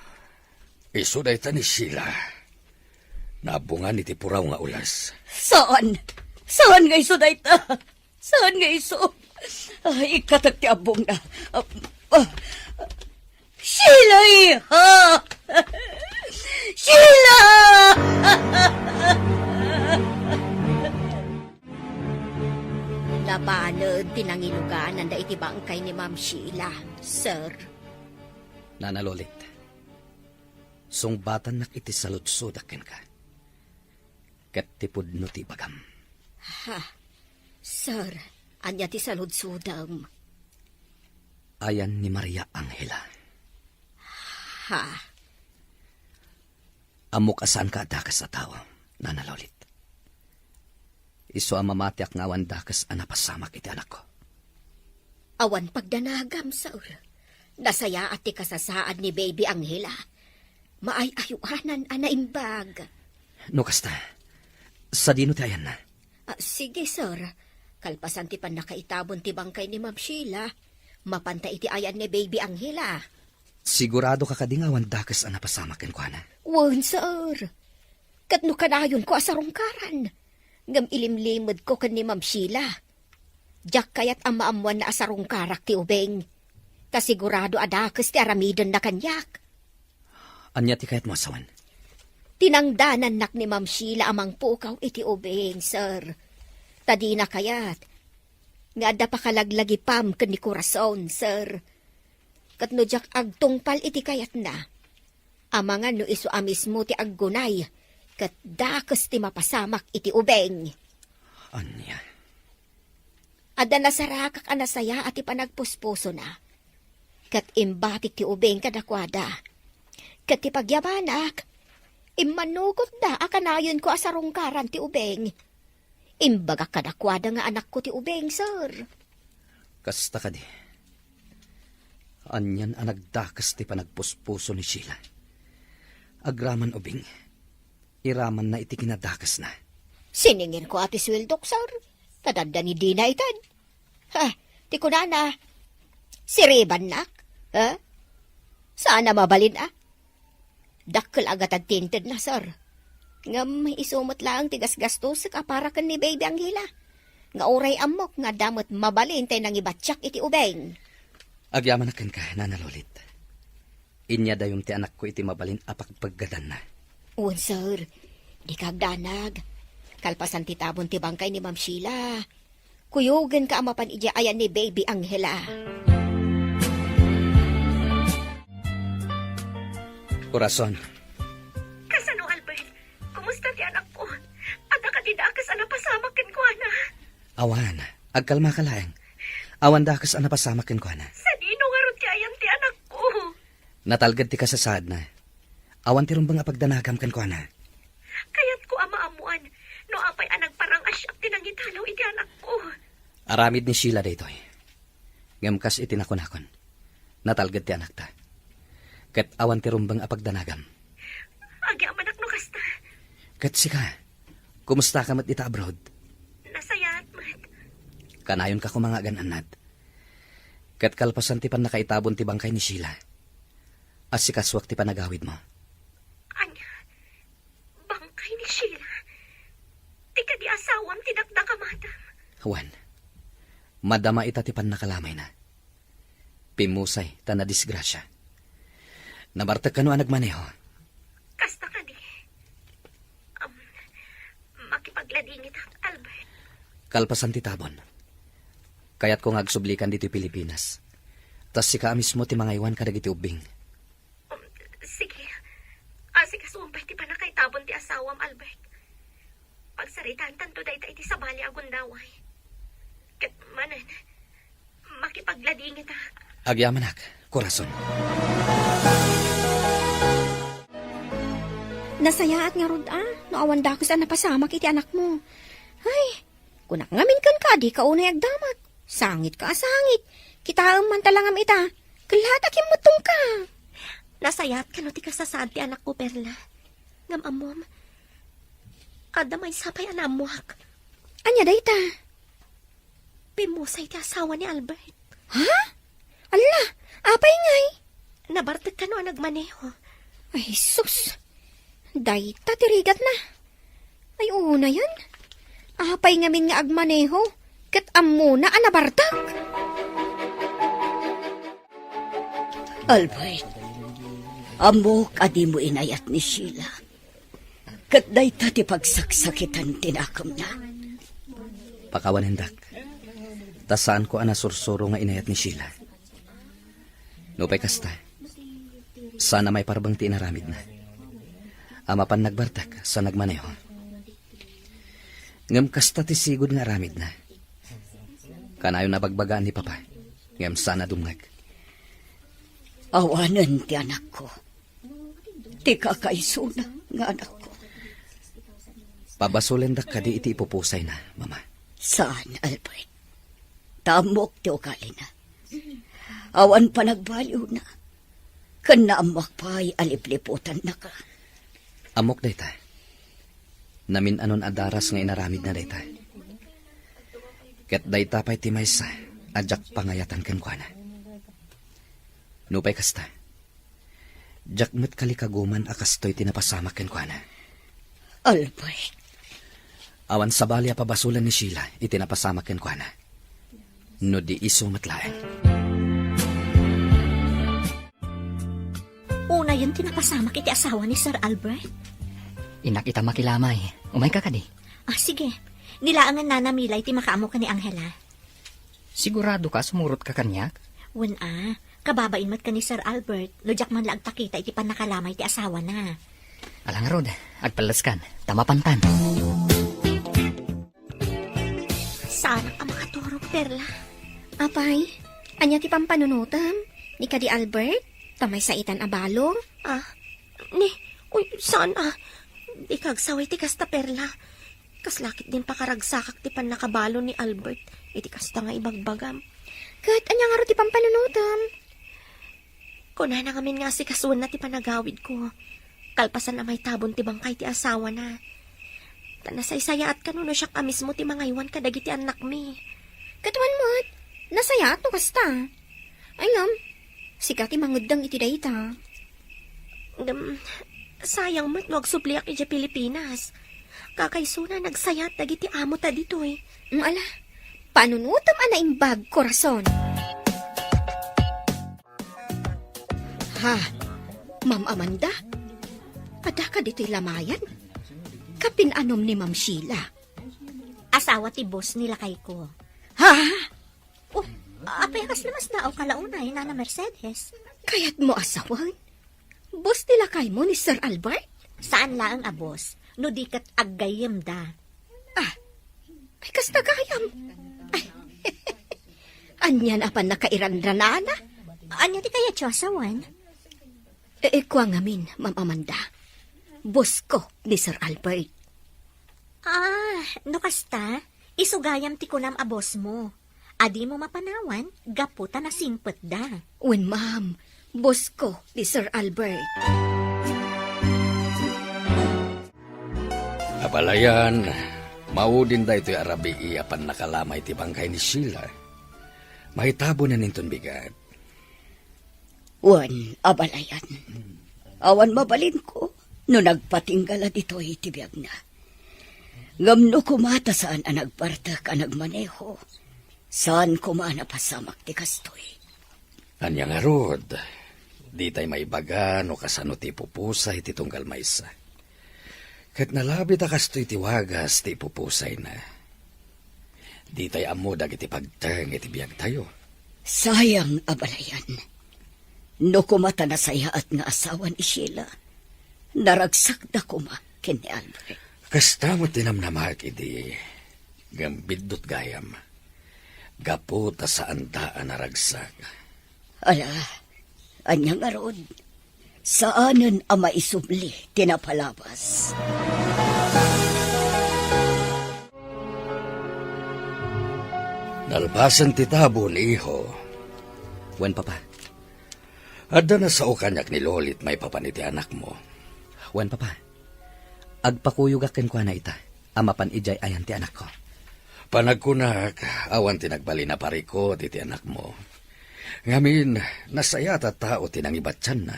Isu dayta ni Sheila. Nabungan iti puraw nga ules. Saan? Saan nga isu dayta? Saan nga isu? Ay, ikkatek ti abbongna. Ah, ah. Sheila, iha! Sheila! Nabanag ti nangilugananda iti bangkay ni Ma'am Sheila, sir. Nana Lolit, sungbatannak iti saludsodak kenka. Ket ti pudno ti ibagam. Ha? Sir, ania ti saludsodem? Ayan ni Maria Angela. Ha? Ammok a saanka a dakes a tao, Nana Lolit. Isu a mamatiak nga awan dakes a napasamak iti anakko. Awan pagdanagam, sir. Nasayaat ti kasasaad ni Baby Angela. Maay-ayoanan a naimbag. No kasta, sadino ti ayanna? Ah, sige, sir. Kalpasan ti pannakaitabon ti bangkay ni Ma'am Sheila, mapanta iti ayan ni Baby Angela. Siguradoka kadi nga awan dakes a napasamak kenkuana? Wen, sir. Ket no kanayonko a sarungkaran, ngem ilimlimedko ken ni Ma'am Sheila. Diak kayat a maammoanna a sarungkarak ti ubing. Ta sigurado a dakes ti aramidenna kaniak. Ania ti kayatmo a sawen? Tinangdanannak ni Ma'am Sheila a mangpukaw iti ubing, sir. Ta dina kayat nga adda pakalaglagipam ken ni Corazon, sir. Ket no diak agtungpal iti kayatna, amangan no isu a mismo ti aggunay, ket dakes ti mapasamak iti ubing. Ania? Adda nasarakak a nasayaat ti panagpuspusona. Ket imbatik ti ubing kadakuada. Ket ti pagyamanak, immanugotda a kanayonko a sarungkaran ti ubing. Imbagak kadakuada nga anakko ti ubing, sir. Kasta kadi. Anian a nagdakes ti panagpuspuso ni Sheila. Agraman ubing, iramanna iti kinadakesna. Siningirko a ti sueldok, sir. Ta dadda ni dina ited. Ha, ti kunana, siribannak? Ha? Saan a mabalin, a? Dakkel a gatad ti intedna, sir. Ngem isu met laeng ti gasgastosek a para ken ni Baby Angela. Nga uray ammok nga adda met mabalin tay nangibatiak iti ubing. Agyamanak kenka, Nana Lolit. Inyadayom ti anakko iti mabalin a pagpeggadanna. Wen, sir. Dika agdanag. Kalpasan ti tabon ti bangkay ni Ma'am Sheila, kuyogenka a mapan idiay ayan ni Baby Angela. Corazon. Kasano, Albert? Kumusta ti anakko? Adda kadi dakes a napasamak kenkuana? Awan. Agkalmaka laeng. Awan dakes a napasamak kenkuana. Sadino ngarud ti ayan ti anakko? Natalged ti kasasaadna. Awan ti rumbeng a pagdanagam kenkuana. Kayatko a maammoan no apay a nagparang-asiak ti nangitalaw iti anakko. Aramid ni Sheila daytoy. Ngem kas iti nakunakon, natalged ti anakta. Ket awan ti rumbeng a pagdanagam. Agyamanak no kasta. Ket sika, kumustaka met ita abroad? Nasayaat met. Kanayonka koma nga agan-annad. Ket kalpasan ti pannakaitabon ti bangkay ni Sheila, assikasuak ti panagawidmo. Ania? Bangkay ni Sheila? Ti kadi asawam ti dakdakamatam? Wen, madama ita ti pannakalamayna. Pimmusay ta nadisgrasia. Nabartek kano a nagmaneho? Kasta kadi. Am, makipagladingitak, Albert. Kalpasan ti tabon, kayatko nga agsublikan ditoy Pilipinas. Ta sika a mismo ti mangaywan kadagiti ubbing. Um, sige. Asikasuam pay ti pannakaitabon ti asawam, Albert. Pagsaritaantanto dayta iti sabali a gundaway. Ket manen, makipagladingita. Agyamanak, Corazon. Nasayaat ngarud a, no awan dakes a napasamak iti anakmo. Ay, kunak ngamin kenka, dika unay agdamag. Sangitka a sangit. Kitaem man ta langam ita. Kellaat a kimmuttongka. Nasayaat kano ti kasasaad ti anakko, Perla. Ngem ammom, adda maysa pay a naammoak. Ania dayta? Pimmusay ti asawa ni Albert. Ha? Alla, apay ngay? Nabartek kano a nagmaneho. Ay, sus. Dayta ti rigatna. Ay, unayen. Apay ngamin nga agmaneho ket ammona a nabartek? Albert, ammok a dimo inayat ni Sheila. Ket dayta ti pagsaksakitan ti nakemna. Pakawanendak, ta saanko a nasursuro nga inayat ni Sheila. Nupay kasta, saan a maiparbeng ti inaramidna. A mapan nagbartek sa nagmaneho. Ngem kasta ti sigud nga aramidna. Kanayon a bagbagaan ni Papa, ngem saan a dumngeg. Awanen ti anakko. Ti kakaisuna nga anakko. Pabasolendak kadi iti ipupusayna, Mama? Saan, Albert. Ta ammok ti ugalina. Awan panagbaliwna. Ken naammoak pay a lipliputannaka. Ammok dayta. Namin-anon a daras nga inaramidna dayta. Ket dayta pay ti maysa a diak pangayatan kenkuana. Nupay kasta, diak met kalikaguman a kastoy ti napasamak kenkuana. Albert. Awan sabali a pabasolen ni Sheila iti napasamak kenkuana. No di isu met laeng. Unayen ti napasamak iti asawa ni Sir Albert? Innak ita makilamay. Umayka kadi? Ah, sige. Ni laengen Nana Mila ti makaammo ken ni Angela. Siguradoka a sumurotka kaniak? Wen a, kababain met ken ni Sir Albert, no diak man la agpakita iti pannakalamay ti asawana. Ala ngarud, agpalleskan, ta mapantan. Saanak a makaturog, Perla. Apay, ania ti pampanunotem? Ni kadi Albert? Ta maysa itan a balo? Ah, ni, uy, saan a. Dika agsaway ti kasta, Perla. Kasla ketdin pakaragsakak ti pannakabalo ni Albert iti kasta nga ibagbagam. Ket ania ngarud ti pampanunotem? Kunana ngamin nga asikasoenna ti panagawidko, kalpasan a maitabon ti bangkay ti asawana. Ta nasaysayaat kano no siak a mismo ti mangaywan kadagiti annakmi. Ket wen met, nasayaat no kasta. Ay ngem, sika ti mangeddeng iti dayta. Ngem, sayang met no agsubliak idiay Pilipinas. Kakaisuna, nagsayaat dagiti amota ditoy. Mm, ala, panunotem a naimbag, korason. Ha? Ma'am Amanda? Adda ka ditoy lamayan? Kapin-anom ni Ma'am Sheila? Asawa ti boss ni lakayko. Ha? Oh, apay a kasla masnaaw ka la unay, Nana Mercedes? Kayatmo a sawen? Boss ti lakaymo ni Sir Albert? Saan laeng a boss, no di ket aggayyemda. Ah, ay, kasta gayam. Ay, ania a pannakairanranana? Ania ti kayatyo a sawen? E, e, kua ngamin, Ma'am Amanda. Boss ko ni Sir Albert. Ah, no kasta, isu gayam ti kunam a boss mo. A dimo mapanawan gapu ta nasingpetda. Wen, ma'am. Boss ko ni Sir Albert. Abalayan, maudin daytoy a rabii a pannakalamay ti bangkay ni Sheila. Maitabonen inton bigat. Wen, abalayan. Awan mabalinko no nagpatingga la ditoy ti biagna. Ngem no koma ta saan a nagbartek a nagmaneho, saan koma a napasamak ti kastoy. Ania ngarud, ditay maibaga no kasano ti ipupusay ti tunggal maysa. Ket nalabit a kastoy ti wagas ti ipupusayna. Ditay ammo dagiti pagteng iti biagtayo. Sayang, abalayan. No koma ta nasayaat nga asawa ni Sheila, naragsakda koma ken ni Albert. Kasta met ti namnamak idi, ngem biddut gayam. Gapu ta saanda a naragsak. Ala, ania ngarud? Saanen a maisubli ti napalabas. Nalpasen ti tabo ni Iho. Wen, Papa. Adda nasao kaniak ni Lolit maipapan iti anakmo. Wen, Papa. Agpakuyogak kenkuana ita a mapan idiay ayan ti anakko. Panagkunak, awan ti nagbalin a parikut iti anakmo. Ngamin, nasayaat a tao ti nangibatianna.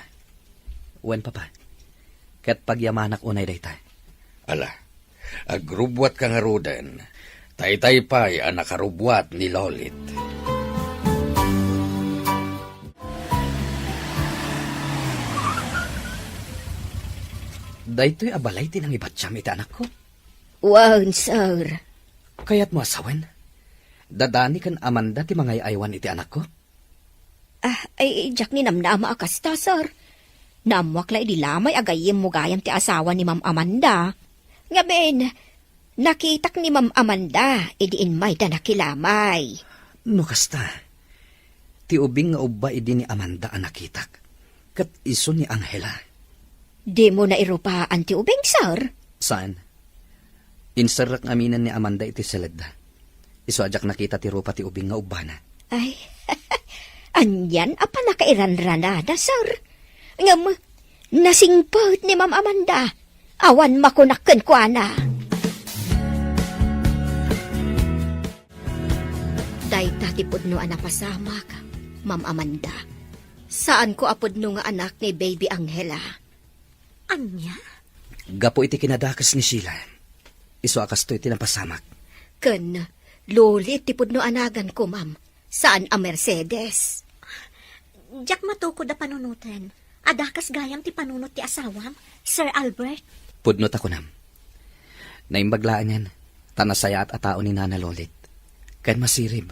Wen, Papa. Ket pagyamanak unay dayta. Ala, agrubbuatka ngaruden. Taytay pay a nakarubbuat ni Lolit. Daytoy a balay ti nangibatiam iti anakko? Wen, sir. Kayatmo a sawen? Da Dani ken Amanda ti mangay-aywan iti anakko? Ah, ay, diak ninamnama a kasta, sir. Naammoak la idi lamay a gayyemmo gayam ti asawa ni Ma'am Amanda. Ngamin, nakitak ni Ma'am Amanda idi immayda nakilamay. No kasta, ti ubing nga ubba idi ni Amanda a nakitak, ket isu ni Angela. Dimo nairupaan ti ubing, sir? Saan? Inserrek ngaminen ni Amanda iti seledda. Isu a diak nakita ti rupa ti ubing nga ubbana. Ay, anian a pannakairanranada, sir. Ngem, nasingpet ni Ma'am Amanda. Awan makunak kenkuana. Dayta ti pudno a napasamak, Ma'am Amanda. Saanko a pudno nga anak ni Baby Angela. Ania? Gapu iti kinadakes ni Sheila. Isu a kastoy ti napasamak. Ken Lolit ti pudno a naganko, ma'am. Saan a Mercedes. Diak matukod a panunoten. Adda kas gayam ti panunot ti asawam, Sir Albert. Pudno ta kunam. Naimbag laengen, ta nasayaat a tao ni Nana Lolit. Ken masirib.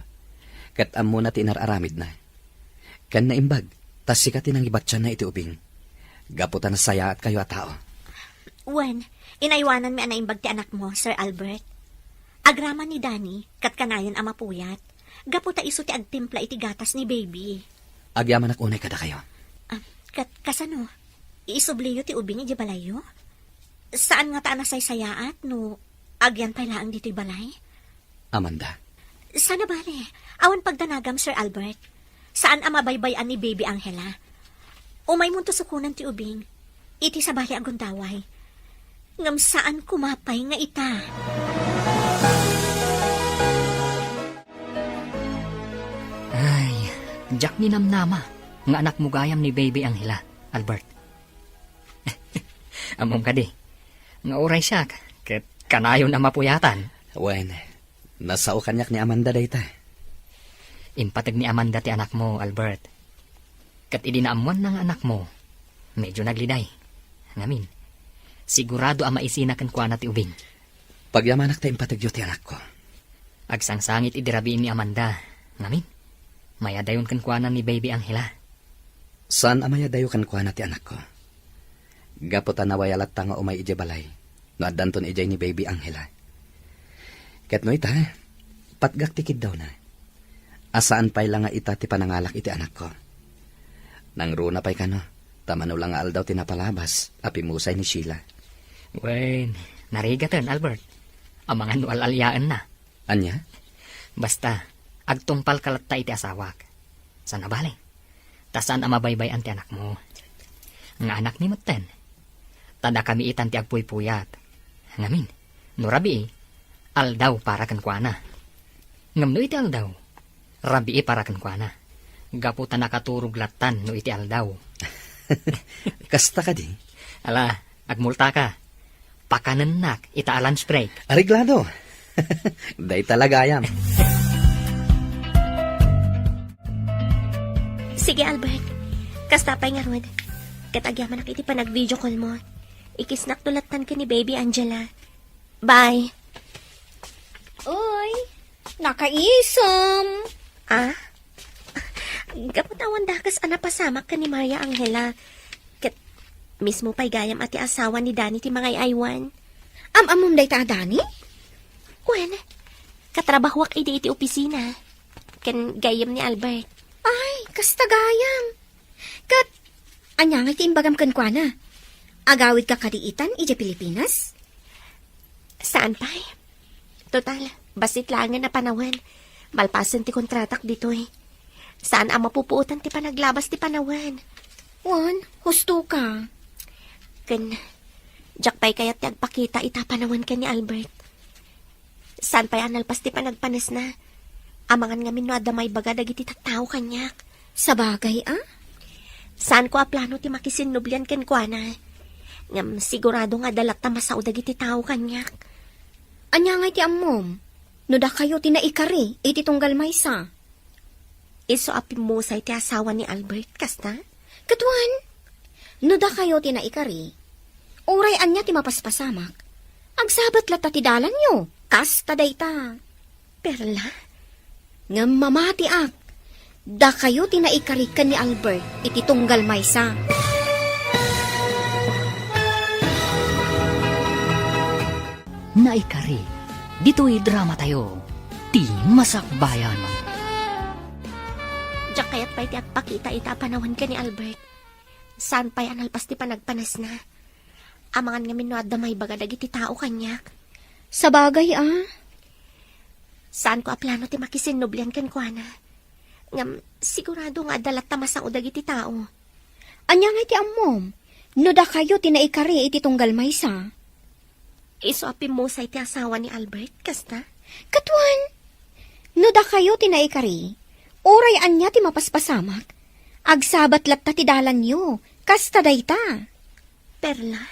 Ket ammona ti inar-aramidna. Ken naimbag, ta sika ti nangibatianna iti ubing. Gapu ta nasayaatkayo a tao. Wen, inaywananmi a naimbag ti anakmo, Sir Albert. Agraman ni Danny, ket kanayon a mapuyat. Gapu ta isu ti agtimpla iti gatas ni baby. Agyamanak unay kadakayo. Ah, ket kasano? Iisubliyo ti ubing idiay balayyo? Saan ngata a nasaysayaat no agyan pay laeng ditoy balay? Amanda. Sana bale, awan pagdanagam, Sir Albert. Saan a mabaybay-an ni Baby Angela. Umaymonto sukonan ti ubing iti sabali a gundaway. Ngem saan koma pay nga ita. Ay, diak ninamnama nga anakmo gayam ni Baby Angela, Albert. Ammom kadi, nga uray siak, ket kanayon a mapuyatan. Wen, nasao kaniak ni Amanda dayta. Impateg ni Amanda ti anakmo, Albert. Ket idi naammoanna nga anakmo, medyo nagliday. Ngamin, sigurado a maisina kenkuana ti ubing. Pagyamanak ta impategyo ti anakko. Agsangsangit idi rabii ni Amanda. Ngamin, mayadayon kenkuana ni Baby Angela. Saan a mayadayo kenkuana ti anakko. Gapu ta nawaya latta nga umay idiay balay no addanton idiay ni Baby Angela. Ket no ita, patgak ti kiddawna. A saan pay la nga ita ti panangalak iti anakko. Nangruna pay kano, ta mano la nga aldaw ti napalabas a pimmusay ni Sheila. Wen, narigaten, Albert. Amangan no al-aliaenna. Ania? Basta, agtungpalka latta iti asawak. Saan a bale? Ta saan a mabaybay-an ti anakmo. Nga anakmi metten. Ta dakami itan ti agpuypuyat. Ngamin, no rabii, aldaw para kenkuana. Ngem no iti aldaw, rabii para kenkuana. Gapu ta nakaturog lattan no iti aldaw. Kasta kadi? Ala, agmultaka. Pakanennak ita a lunch break. Areglado. Dayta la gayam. Sige, Albert. Kasta pay ngarud. Ket agyamanak iti panag-video call mo. Ikisnak no lattan ken ni Baby Angela. Bye. Uy, nakaisem. Ah? Gapu ta awan dakes a napasamak ken ni Maria Angela. Ket mismo pay gayam a ti asawa ni Danny ti mangay-aywan. Am-ammom dayta a Danny? Wen, katrabahoak idi iti opisina. Ken gayyem ni Albert. Ay, kasta gayam. Ket, ania ngay ti imbagam kenkuana? Agawidka kadi itan idiay Pilipinas? Saan pay. Total, bassit laengen a panawen. Malpasen ti kontratak ditoy. Saan a mapupuotan ti panaglabas ti panawen. Wen, husto ka. Ken, diak pay kayat ti agpakita ita panawen ken ni Albert. Saan pay a nalpas ti panagpanesna. Amangan ngamin no adda maibaga dagiti tattao kaniak. Sabagay a? Saanko a plano ti makisinnublian kenkuana. Ngem sigurado nga adda latta masao dagiti tao kaniak. Ania ngay ti ammom? No dakayo ti naikari iti tunggal maysa? Isu a pimmusay ti asawa ni Albert, kasta? Ket wen, no dakayo ti naikari, uray ania ti mapaspasamak, agsabat latta ti dalanyo, kasta dayta. Perla? Ngem mamatiak, dakayo ti naikari ken ni Albert iti tunggal maysa. Naikari, ditoy dramatayo, ti Masakbayan. Diak kayat pay ti agpakita ita a panawen ken ni Albert. Saan pay a nalpas ti panagpanesna. Amangan ngamin no adda maibaga dagiti tao kaniak. Sabagay a. Saanko a plano ti makisinnublian kenkuana. Ngem sigurado nga adda latta masao dagiti tao. Ania ngay ti ammom? No dakayo ti naikari iti tunggal maysa? Isu a pimmusay ti asawa ni Albert, kasta? Ket wen, no dakayo ti naikari, uray ania ti mapaspasamak, agsabat latta ti dalanyo, kasta dayta. Perla?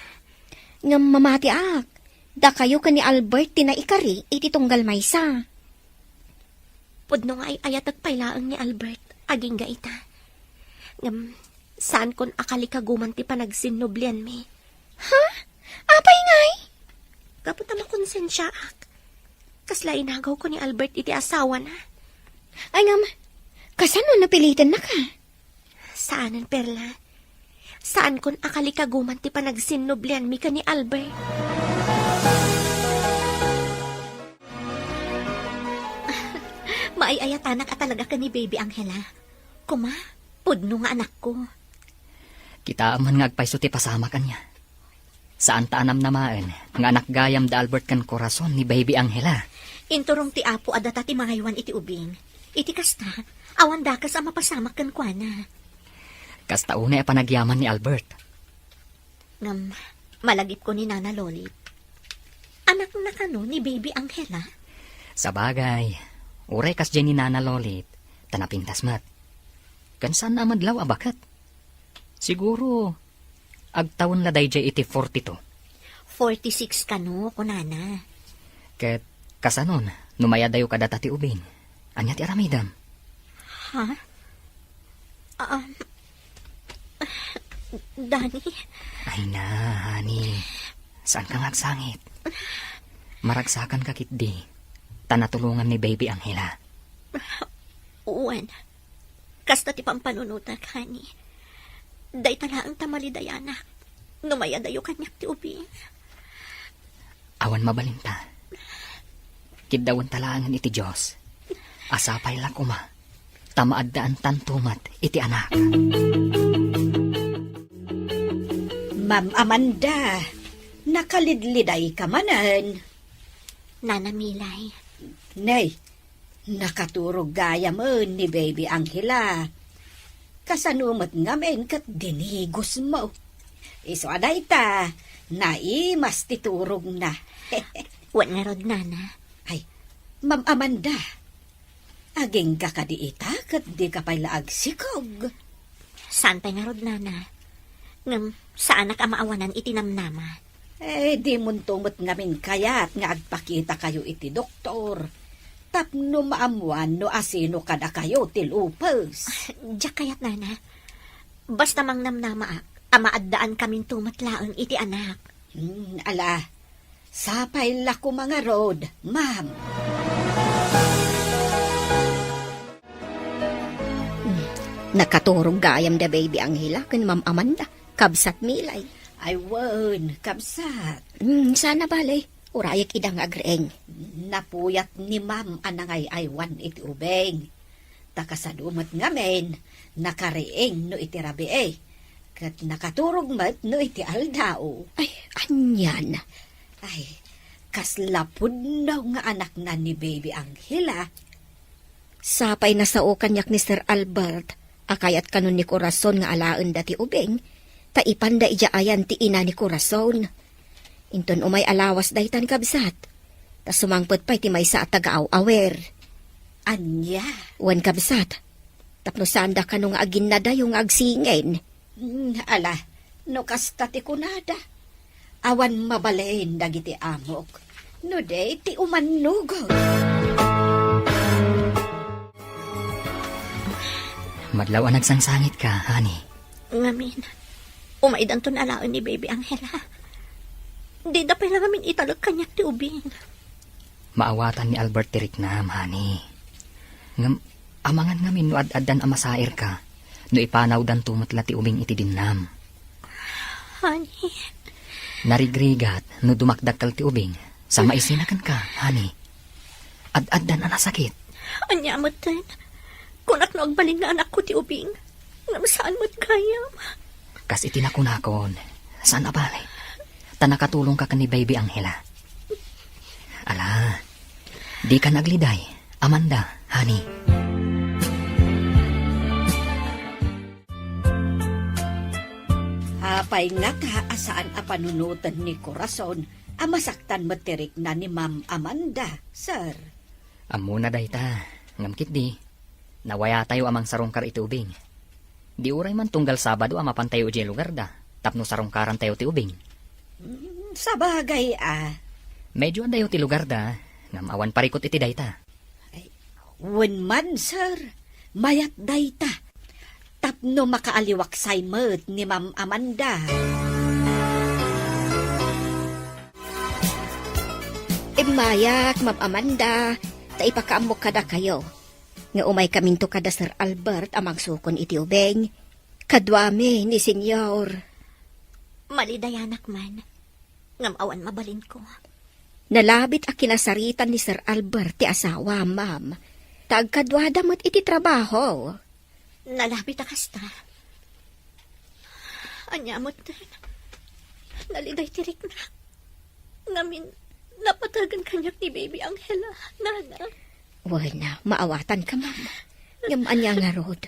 Ngem mamatiak, dakayo ken ni Albert ti naikari iti tunggal maysa. Pudno nga ay-ayatek pay laeng ni Albert, agingga ita. Ngem, saankon a kalikaguman ti panagsinnublianmi. Ha? Apay ngay? Gapu ta makonsensiaak. Kasla inagawko ni Albert iti asawana. Ay ngem, kasano no pilitennaka? Saanen, Perla. Saankon a kalikaguman ti panagsinnublianmi ken ni Albert. Maay-ayatanak a talaga ken ni Baby Angela. Koma, pudno nga anakko. Kitaem man nga agpayso ti pasamak, ania. Saanta a namnamaen nga anak gayam da Albert ken Corazon ni Baby Angela. Inturong ti Apo a data ti mangaywan iti ubing. Iti kasta, awan dakes a mapasamak kenkuana. Kasta unay a panagyaman ni Albert. Ngem, malagipko ni Nana Lolit. Anakna kano ni Baby Angela? Sabagay, uray kasdiay ni Nana Lolit, ta napintas met. Ken saan a madlaw a baket. Siguro, agtawen la daydiay iti forty-two. Forty-six kano, kunana. Ket kasanon, no mayadayo kadata ti ubing? Ania ti aramidem? Ha? Um, Danny? Ay na, honey. Saanka nga agsangit? Maragsakanka ketdi, ta natulongan ni Baby Angela. Wen, kasta ti pampanunotak, honey. Dayta laeng ta malidayanak no mayadayo kaniak ti ubing. Awan mabalinta. Kiddawenta laengen iti Dios. A sapay la koma ta maaddaantanto met iti anak. Ma'am Amanda, nakalidlidayka manen. Nana Milay. Nay, nakaturog gayamen ni Baby Angela. Kasano met ngamin ket dinigosmo? Isu a dayta, naimas ti turogna. Wen ngarud, Nana. Ay, Ma'am Amanda, agingga kadi ita ket dika pay la agsikog? Saan pay ngarud, Nana. Ngem saanak a maawanan iti namnama. Eh, dimonto met ngamin kayat nga agpakitakayo iti doktor tapno maammuan no asino kadakayo ti lupes. Diak kayat, Nana. Basta mangnamnamaak a maaddaankaminto met laeng iti anak. Hmm, ala, sapay la koma ngarud, ma'am. Hmm, nakaturog gayam da Baby Angela ken Ma'am Amanda. Kabsat, Milay. Ay wen, kabsat. Hmm, saan a bale, urayek ida nga agriing. Napuyat ni Ma'am a nangay-aywan iti ubing. Ta kasano met ngamin, nakariing no iti rabii, ket nakaturog met no iti aldaw. Ay, anian? Ay, kasla pudno nga anakna ni Baby Angela. Sapay nasao kaniak ni Sir Albert a kayat kanon ni Corazon nga alaenda ti ubing, ta ipanda idiay ayan ti ina ni Corazon. Inton umay a lawas daytan, kabsat, ta sumangpet pay ti maysa a taga-aw-awer. Ania? Wen, kabsat, tapno saanda kano nga aginnadayo nga agsingin. Hmm, ala, no kasta ti kunada, awan mabalin dagiti amok no di ti umannugod. Madlaw a nagsangsangitka, honey. Ngamin, umaydanton alaen ni Baby Angela. Dida pay la ngamin italek kaniak ti ubing. Maawatan ni Albert ti riknam, honey. Ngem, amangan ngamin no ad-addan a masairka, no ipanawdanto met la ti ubing iti dinnam. Honey. Narigrigat no dumakdakkel ti ubing, sa maisina kenka, honey. Ad-addan a nasakit. Ania metten? Kunak no agbalin nga anakko ti ubing. Ngem saan met gayam. Kas iti nakunakon, saan a bale. Ta nakatulongka ken ni Baby Angela. Ala, dika agliday, Amanda, honey. Apay ngata a saan a panunoten ni Corazon a masaktan met ti rikna ni Ma'am Amanda, sir? Ammona dayta, ngem ketdi, nawayatayo a mangsarungkar iti ubing. Di uray man tunggal Sabado a mapantayo idiay lugarda tapno sarungkarantayo ti ubing. Mm, sabagay a. Medyo adayo ti lugarda, ngem awan parikut iti dayta. Ay, wen man, sir. Mayat dayta. Tapno makaaliwaksay met ni Ma'am Amanda. Immayak, Ma'am Amanda, ta ipakaammok kadakayo nga umaykaminto kada Sir Albert a mangsukon iti ubing. Kaduami ni Senyor. Malidayanak man, ngem awan mabalinko. Nalabit a kinasaritan ni Sir Albert ti asawa, ma'am. Ta agkaduada met iti trabaho. Nalabit a kasta. Ania metten? Naliday ti riknak. Ngamin, napategen kaniak ni Baby Angela, nana. Wen, maawatanka, ma'am. Ngem ania ngarud?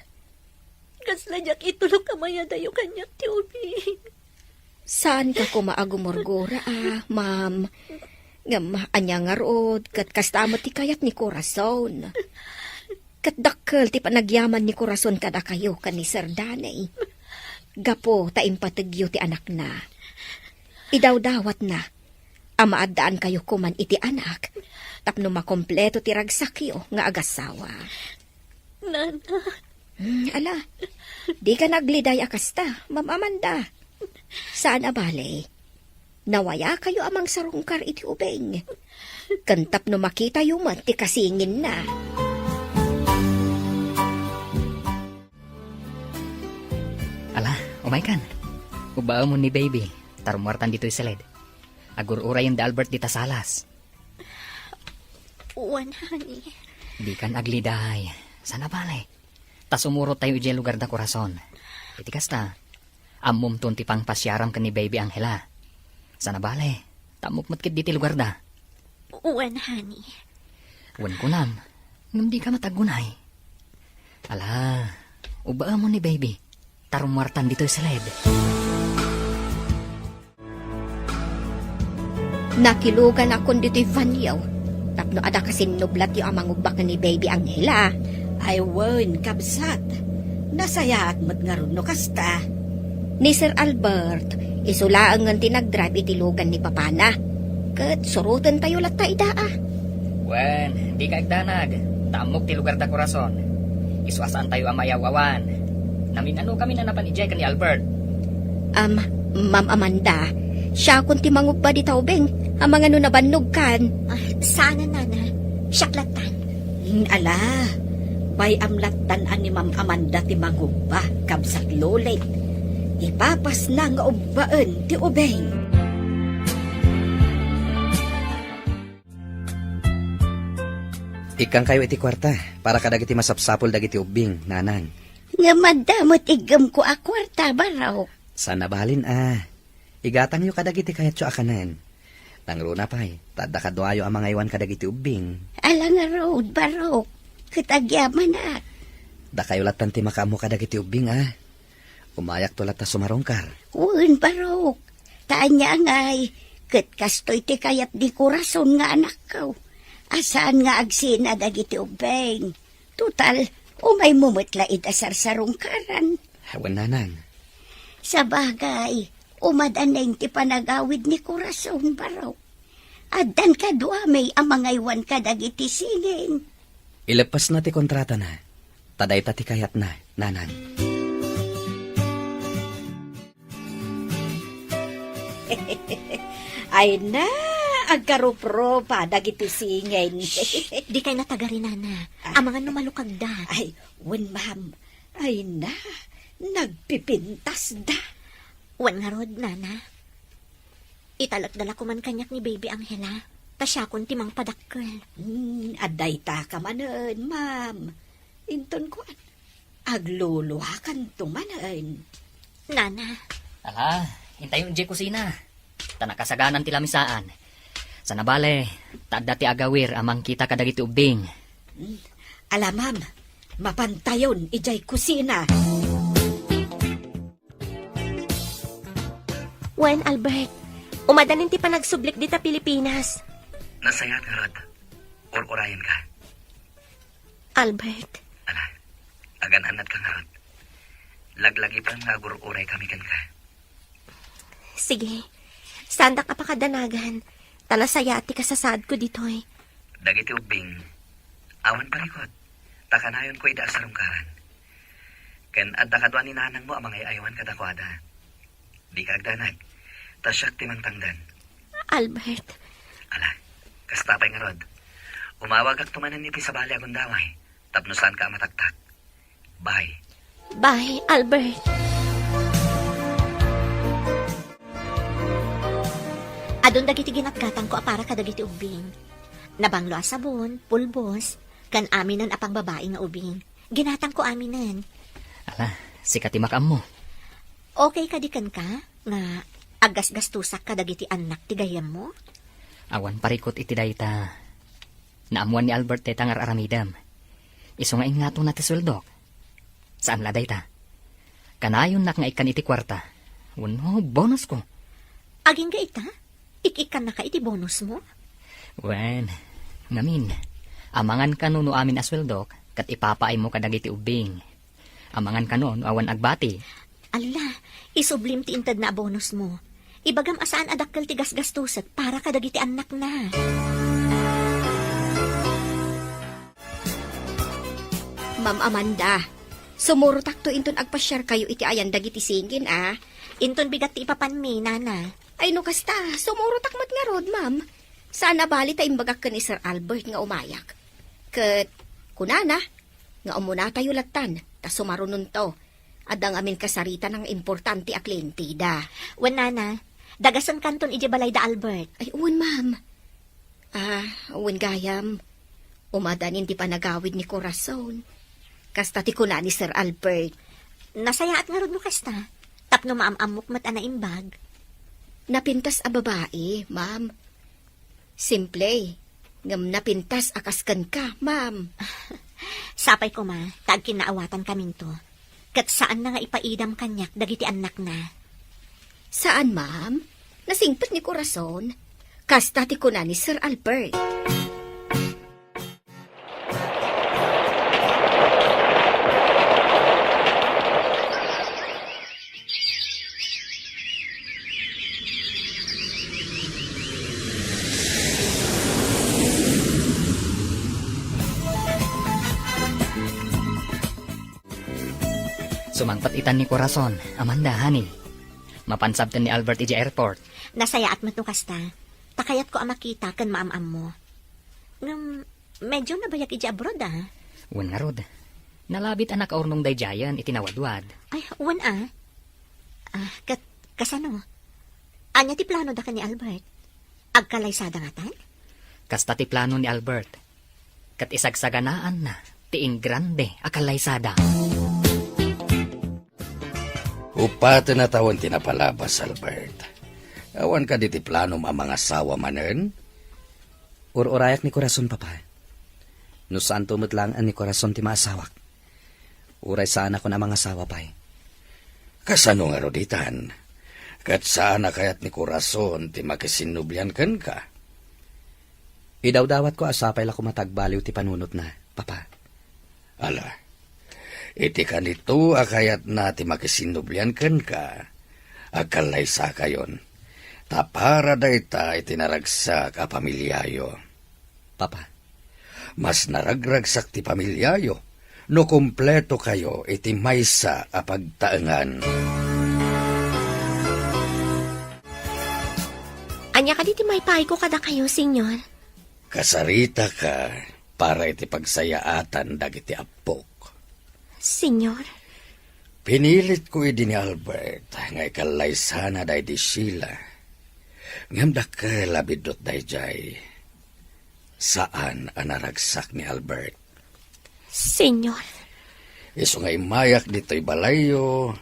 Kasla diak itulok a mayadayo kaniak ti ubing. Saanka koma a gumurgura, a, ma'am. Ngem ania ngarud, ket kasta met ti kayat ni Corazon. Ket dakkel ti panagyaman ni Corazon kadakayo ken ni Sir Danny. Gapu ta impategyo ti anakna. Idawdawatna a maaddaankayo koman iti anak tapno makompleto ti ragsakyo nga agasawa. Nana. Hmm, ala, dika naagliday a kasta, Ma'am Amanda. Saan a bale, nawayakayo a mangsarungkar iti ubing. Ken tapno makitayo met ti kasinginna. Ala, umaykan. Ubbaemon ni baby, ta rummuartan ditoy siled. Agur-urayen da Albert dita salas. Wen, honey. Dikan agliday. Saan a bale. Ta sumurot tayo idiay lugar da Corazon. Iti kasta, ammomton ti pangpasiaram ken ni Baby Angela. Saan a bale, ta ammok met ketdi ti lugar da. Wen, honey. Wen kunam, ngem dika met aggunay. Ala, ubbaemon ni Baby. Ta rummuartan ditoy siled. Nakiluganakon ditoy banio tapno adda kasinnublatyo a mangubba ken ni Baby Angela. Ay wen, kabsat. Nasayaat met ngarud no kasta. Ni Sir Albert, isu laengen ti nagdrive iti lugan ni papana. Ket surotentayo latta ida, a. Wen, dika agdanag, ta ammok ti lugar da Corazon. Isu a saantayo a mayaw-awan. Namin-anokami a napan idiay ken ni Albert. Am, Ma'am Amanda, siakon ti mangubba dita ubing, amangan no nabannogkan. Ah, saanen, nana. Siak lattan. Hmm, ala, bay-am lattan a ni Ma'am Amanda ti mangubba, kabsat Lolit. Ipapasna nga ubbaen ti ubing. Ikkankayo iti kuarta para kadagiti masapsapul dagiti ubbing, nanang. Ngem adda met iggemko a kuarta, Barok. Saan a bale, a. Igatangyo kadagiti kayatyo a kanen. Nangruna pay, ta adda kaduayo a mangaywan kadagiti ubbing. Ala ngarud, Barok, ket agyamanak. Dakayo lattan ti makaammo kadagiti ubbing, a. Umayakto latta sumarungkar. Wen, Barok. Ta ania ngay, ket kastoy ti kayat ni Corazon nga anakko. A saan nga agsina dagiti ubbing. Total, umaymo met la ida sarsarungkaran. Wen, nanang. Sabagay, umadanen ti panagawid ni Corazon, Barok. Addan kaduami a mangaywan kadagiti singin. Ileppasna ti kontratana. Ta dayta ti kayatna, nanang. Ay na, agkaruprupa dagiti singin. Shh, dikay natagari, nana. Ah. Amangan no malukagda. Ay, wen, ma'am. Ay na, nagpipintasda. Wen ngarud, nana. Italekda la koman kaniak ni Baby Angela, ta siakon ti mangpadakkel. Hmm, adda dayta ka manen, ma'am. Inton kuan, agluluakanto manen. Nana. Ala, intayon idiay kusina. Ta nakasaganan ti lamisaan. Saan a bale, ta adda ti agawir a mangkita kadagiti ubbing. Hmm, ala, ma'am, mapantayon idiay kusina. Wen, Albert, umadanen ti panagsublik dita Pilipinas. Nasayaat ngarud. Ur-urayenka. Albert. Ala, agan-annadka ngarud. Laglagipen nga agur-uraykami kenka. Sige. Saandak a pakadanagan, ta nasayaat ti kasasaadko ditoy. Dagiti ubbing, awan parikut, ta kanayonko ida a sarungkaran. Ken adda kadua ni nanangmo a mangay-aywan kadakuada. Dika agdanag, ta siak ti mangtangdan. Albert. Ala, kasta pay ngarud. Umawagakto manen iti sabali a gundaway, tapno saanka a mataktak. Bye. Bye, Albert. Adun dagiti ginatgatangko a para kadagiti ubbing. Nabanglo a sabon, pulbos, ken aminen a pangbabai nga ubing. Ginatangko aminen. Ala, sika ti makaammo. Okay kadi kenka nga aggasgastusak kadagiti annak ti gayyemmo? Awan parikut iti dayta. Naammuan ni Albert dayta nga ar-aramidem. Isu nga ingatona ti sueldok. Saan la dayta? Kanayonnak nga ikkan iti kuarta. Wenno, bonusko. Agingga ita? Ik-ikkannaka iti bonusmo? Wen, ngamin, amangan kano no amin a sueldok, ket ipapaaymo kadagiti ubbing. Amangan kano no awan agbati. Alla, isublim ti intedna a bonusmo. Ibagam a saan a dakkel ti gasgastusek para kadagiti annakna. Ma'am Amanda, sumurotakto inton agpasiarkayo iti ayan dagiti singin, a? Inton bigat ti ipapanmi, nana. Ay, no kasta, sumurotak met ngarud, ma'am. Saan a bali ta imbagak ken ni Sir Albert nga umayak. Ket, kunana, nga umunatayo lattan, ta sumarunonto. Adda ngamin kasarita nga importante a klienteda. Wen, nana, dagasenkanton idiay balay da Albert. Ay, wen, ma'am. Ah, wen gayam, umadanin ti panagawid ni Corazon. Kasta ti kuna ni Sir Albert. Nasayaat ngarud no kasta, tapno maam-ammok met a naimbag. Napintas a babai, ma'am. Simple, ngem napintas a kas kenka, ma'am. Sapay koma, ta agkinnaawatan kaminto. Ket saanna nga ipaidam kaniak dagiti annakna. Saan, ma'am? Nasingpet ni Corazon. Kasta ti kuna ni Sir Albert. Sumangpet itan ni Corazon, Amanda, honey. Mapan sabten ni Albert idiay airport. Nasayaat met no kasta. Ta kayatko a makita ken maam-ammo. Ngem, medio nabayag idiay abroad, a. Wen ngarud. Nalabit a nakaurnong daydiayen iti nawadwad. Ay, wen, a. Ah, ket, kasano? Ania ti planoda ken ni Albert? Agkallaysada ngatan? Kasta ti plano ni Albert. Ket isagsaganaanna ti ingrande a kallaysada. Upaten a tawen ti napalabas, Albert. Awan kadi ti planom a mangasawa manen? Ur-urayak ni Corazon, Papa. No saanto met laeng a ni Corazon ti maasawak, uray saanakon a mangasawa pay. Kasano ngarud itan? Ket saan a kayat ni Corazon ti makisinnublian kenka? Idawdawatko a sapay la koma ta agbaliw ti panunotna, Papa. Ala, iti kanito a kayatna ti makisinnublian kenka, agkallaysakayon. Ta para dayta iti naragsak a pamiliayo. Papa. Mas naragragsak ti pamiliayo no kumpleto kayo iti maysa a pagtaengan. Ania kadi ti maipayko kadakayo, Senyor? Kasaritaka para iti pagsayaatan dagiti appok. Senyor? Pinilitko idi ni Albert nga ikallaysana daydi Sheila. Ngem dakkel a biddut daydiay. Saan a naragsak ni Albert. Senyor. Isu nga immayak ditoy balayyo,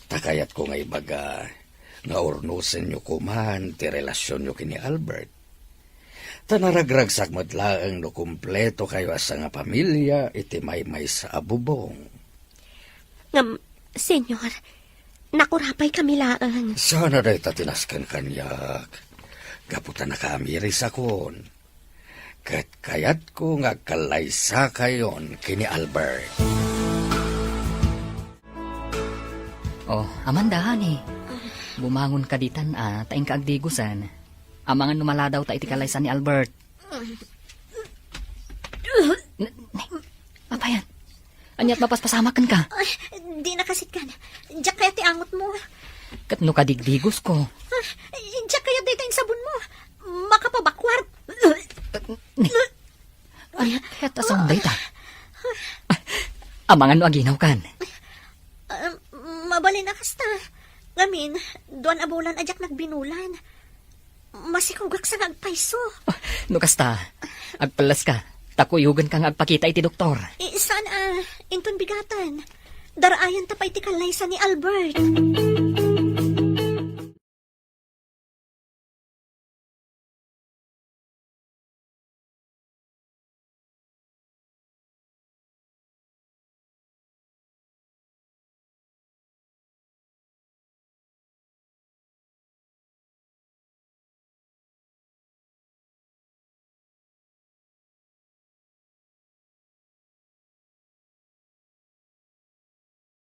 ta kayatko nga ibaga nga urnosenyo koman ti relasionyo ken ni Albert. Ta naragragsak met laeng no kumpleto kayo a sangapamilia iti maymaysa a bubong. Ngem, Senyor, nakurapay kami laeng. Saan a dayta ti nasken kaniak, gapu ta nakaamirisakon. Ket kayatko nga agkallaysakayon ken ni Albert. Oh, Amanda, honey. Bumangon ka ditan, a, ta inka agdigosen. Amangan no maladawta iti kallaysa ni Albert. N-, n-, Apayan? Ania't mapaspasamak kenka? Ay, dina kasitkan. Diak kayat ti angotmo. Ket no kadigdigosko? Ah, diak kayat dayta insabonmo. Makapabakwart. Ania't kayat a saon dayta? Amangan no aginawkan? Ah, mabalin a kasta. Ngamin, duan a bulan a diak nagbinulan. Masikogak sa nga agpayso. Ah, no kasta, agpelleska, ta kuyogenka nga agpakita iti doktor. Eh, saan a, inton bigaten. Dar-ayanta pay ti kallaysa ni Albert.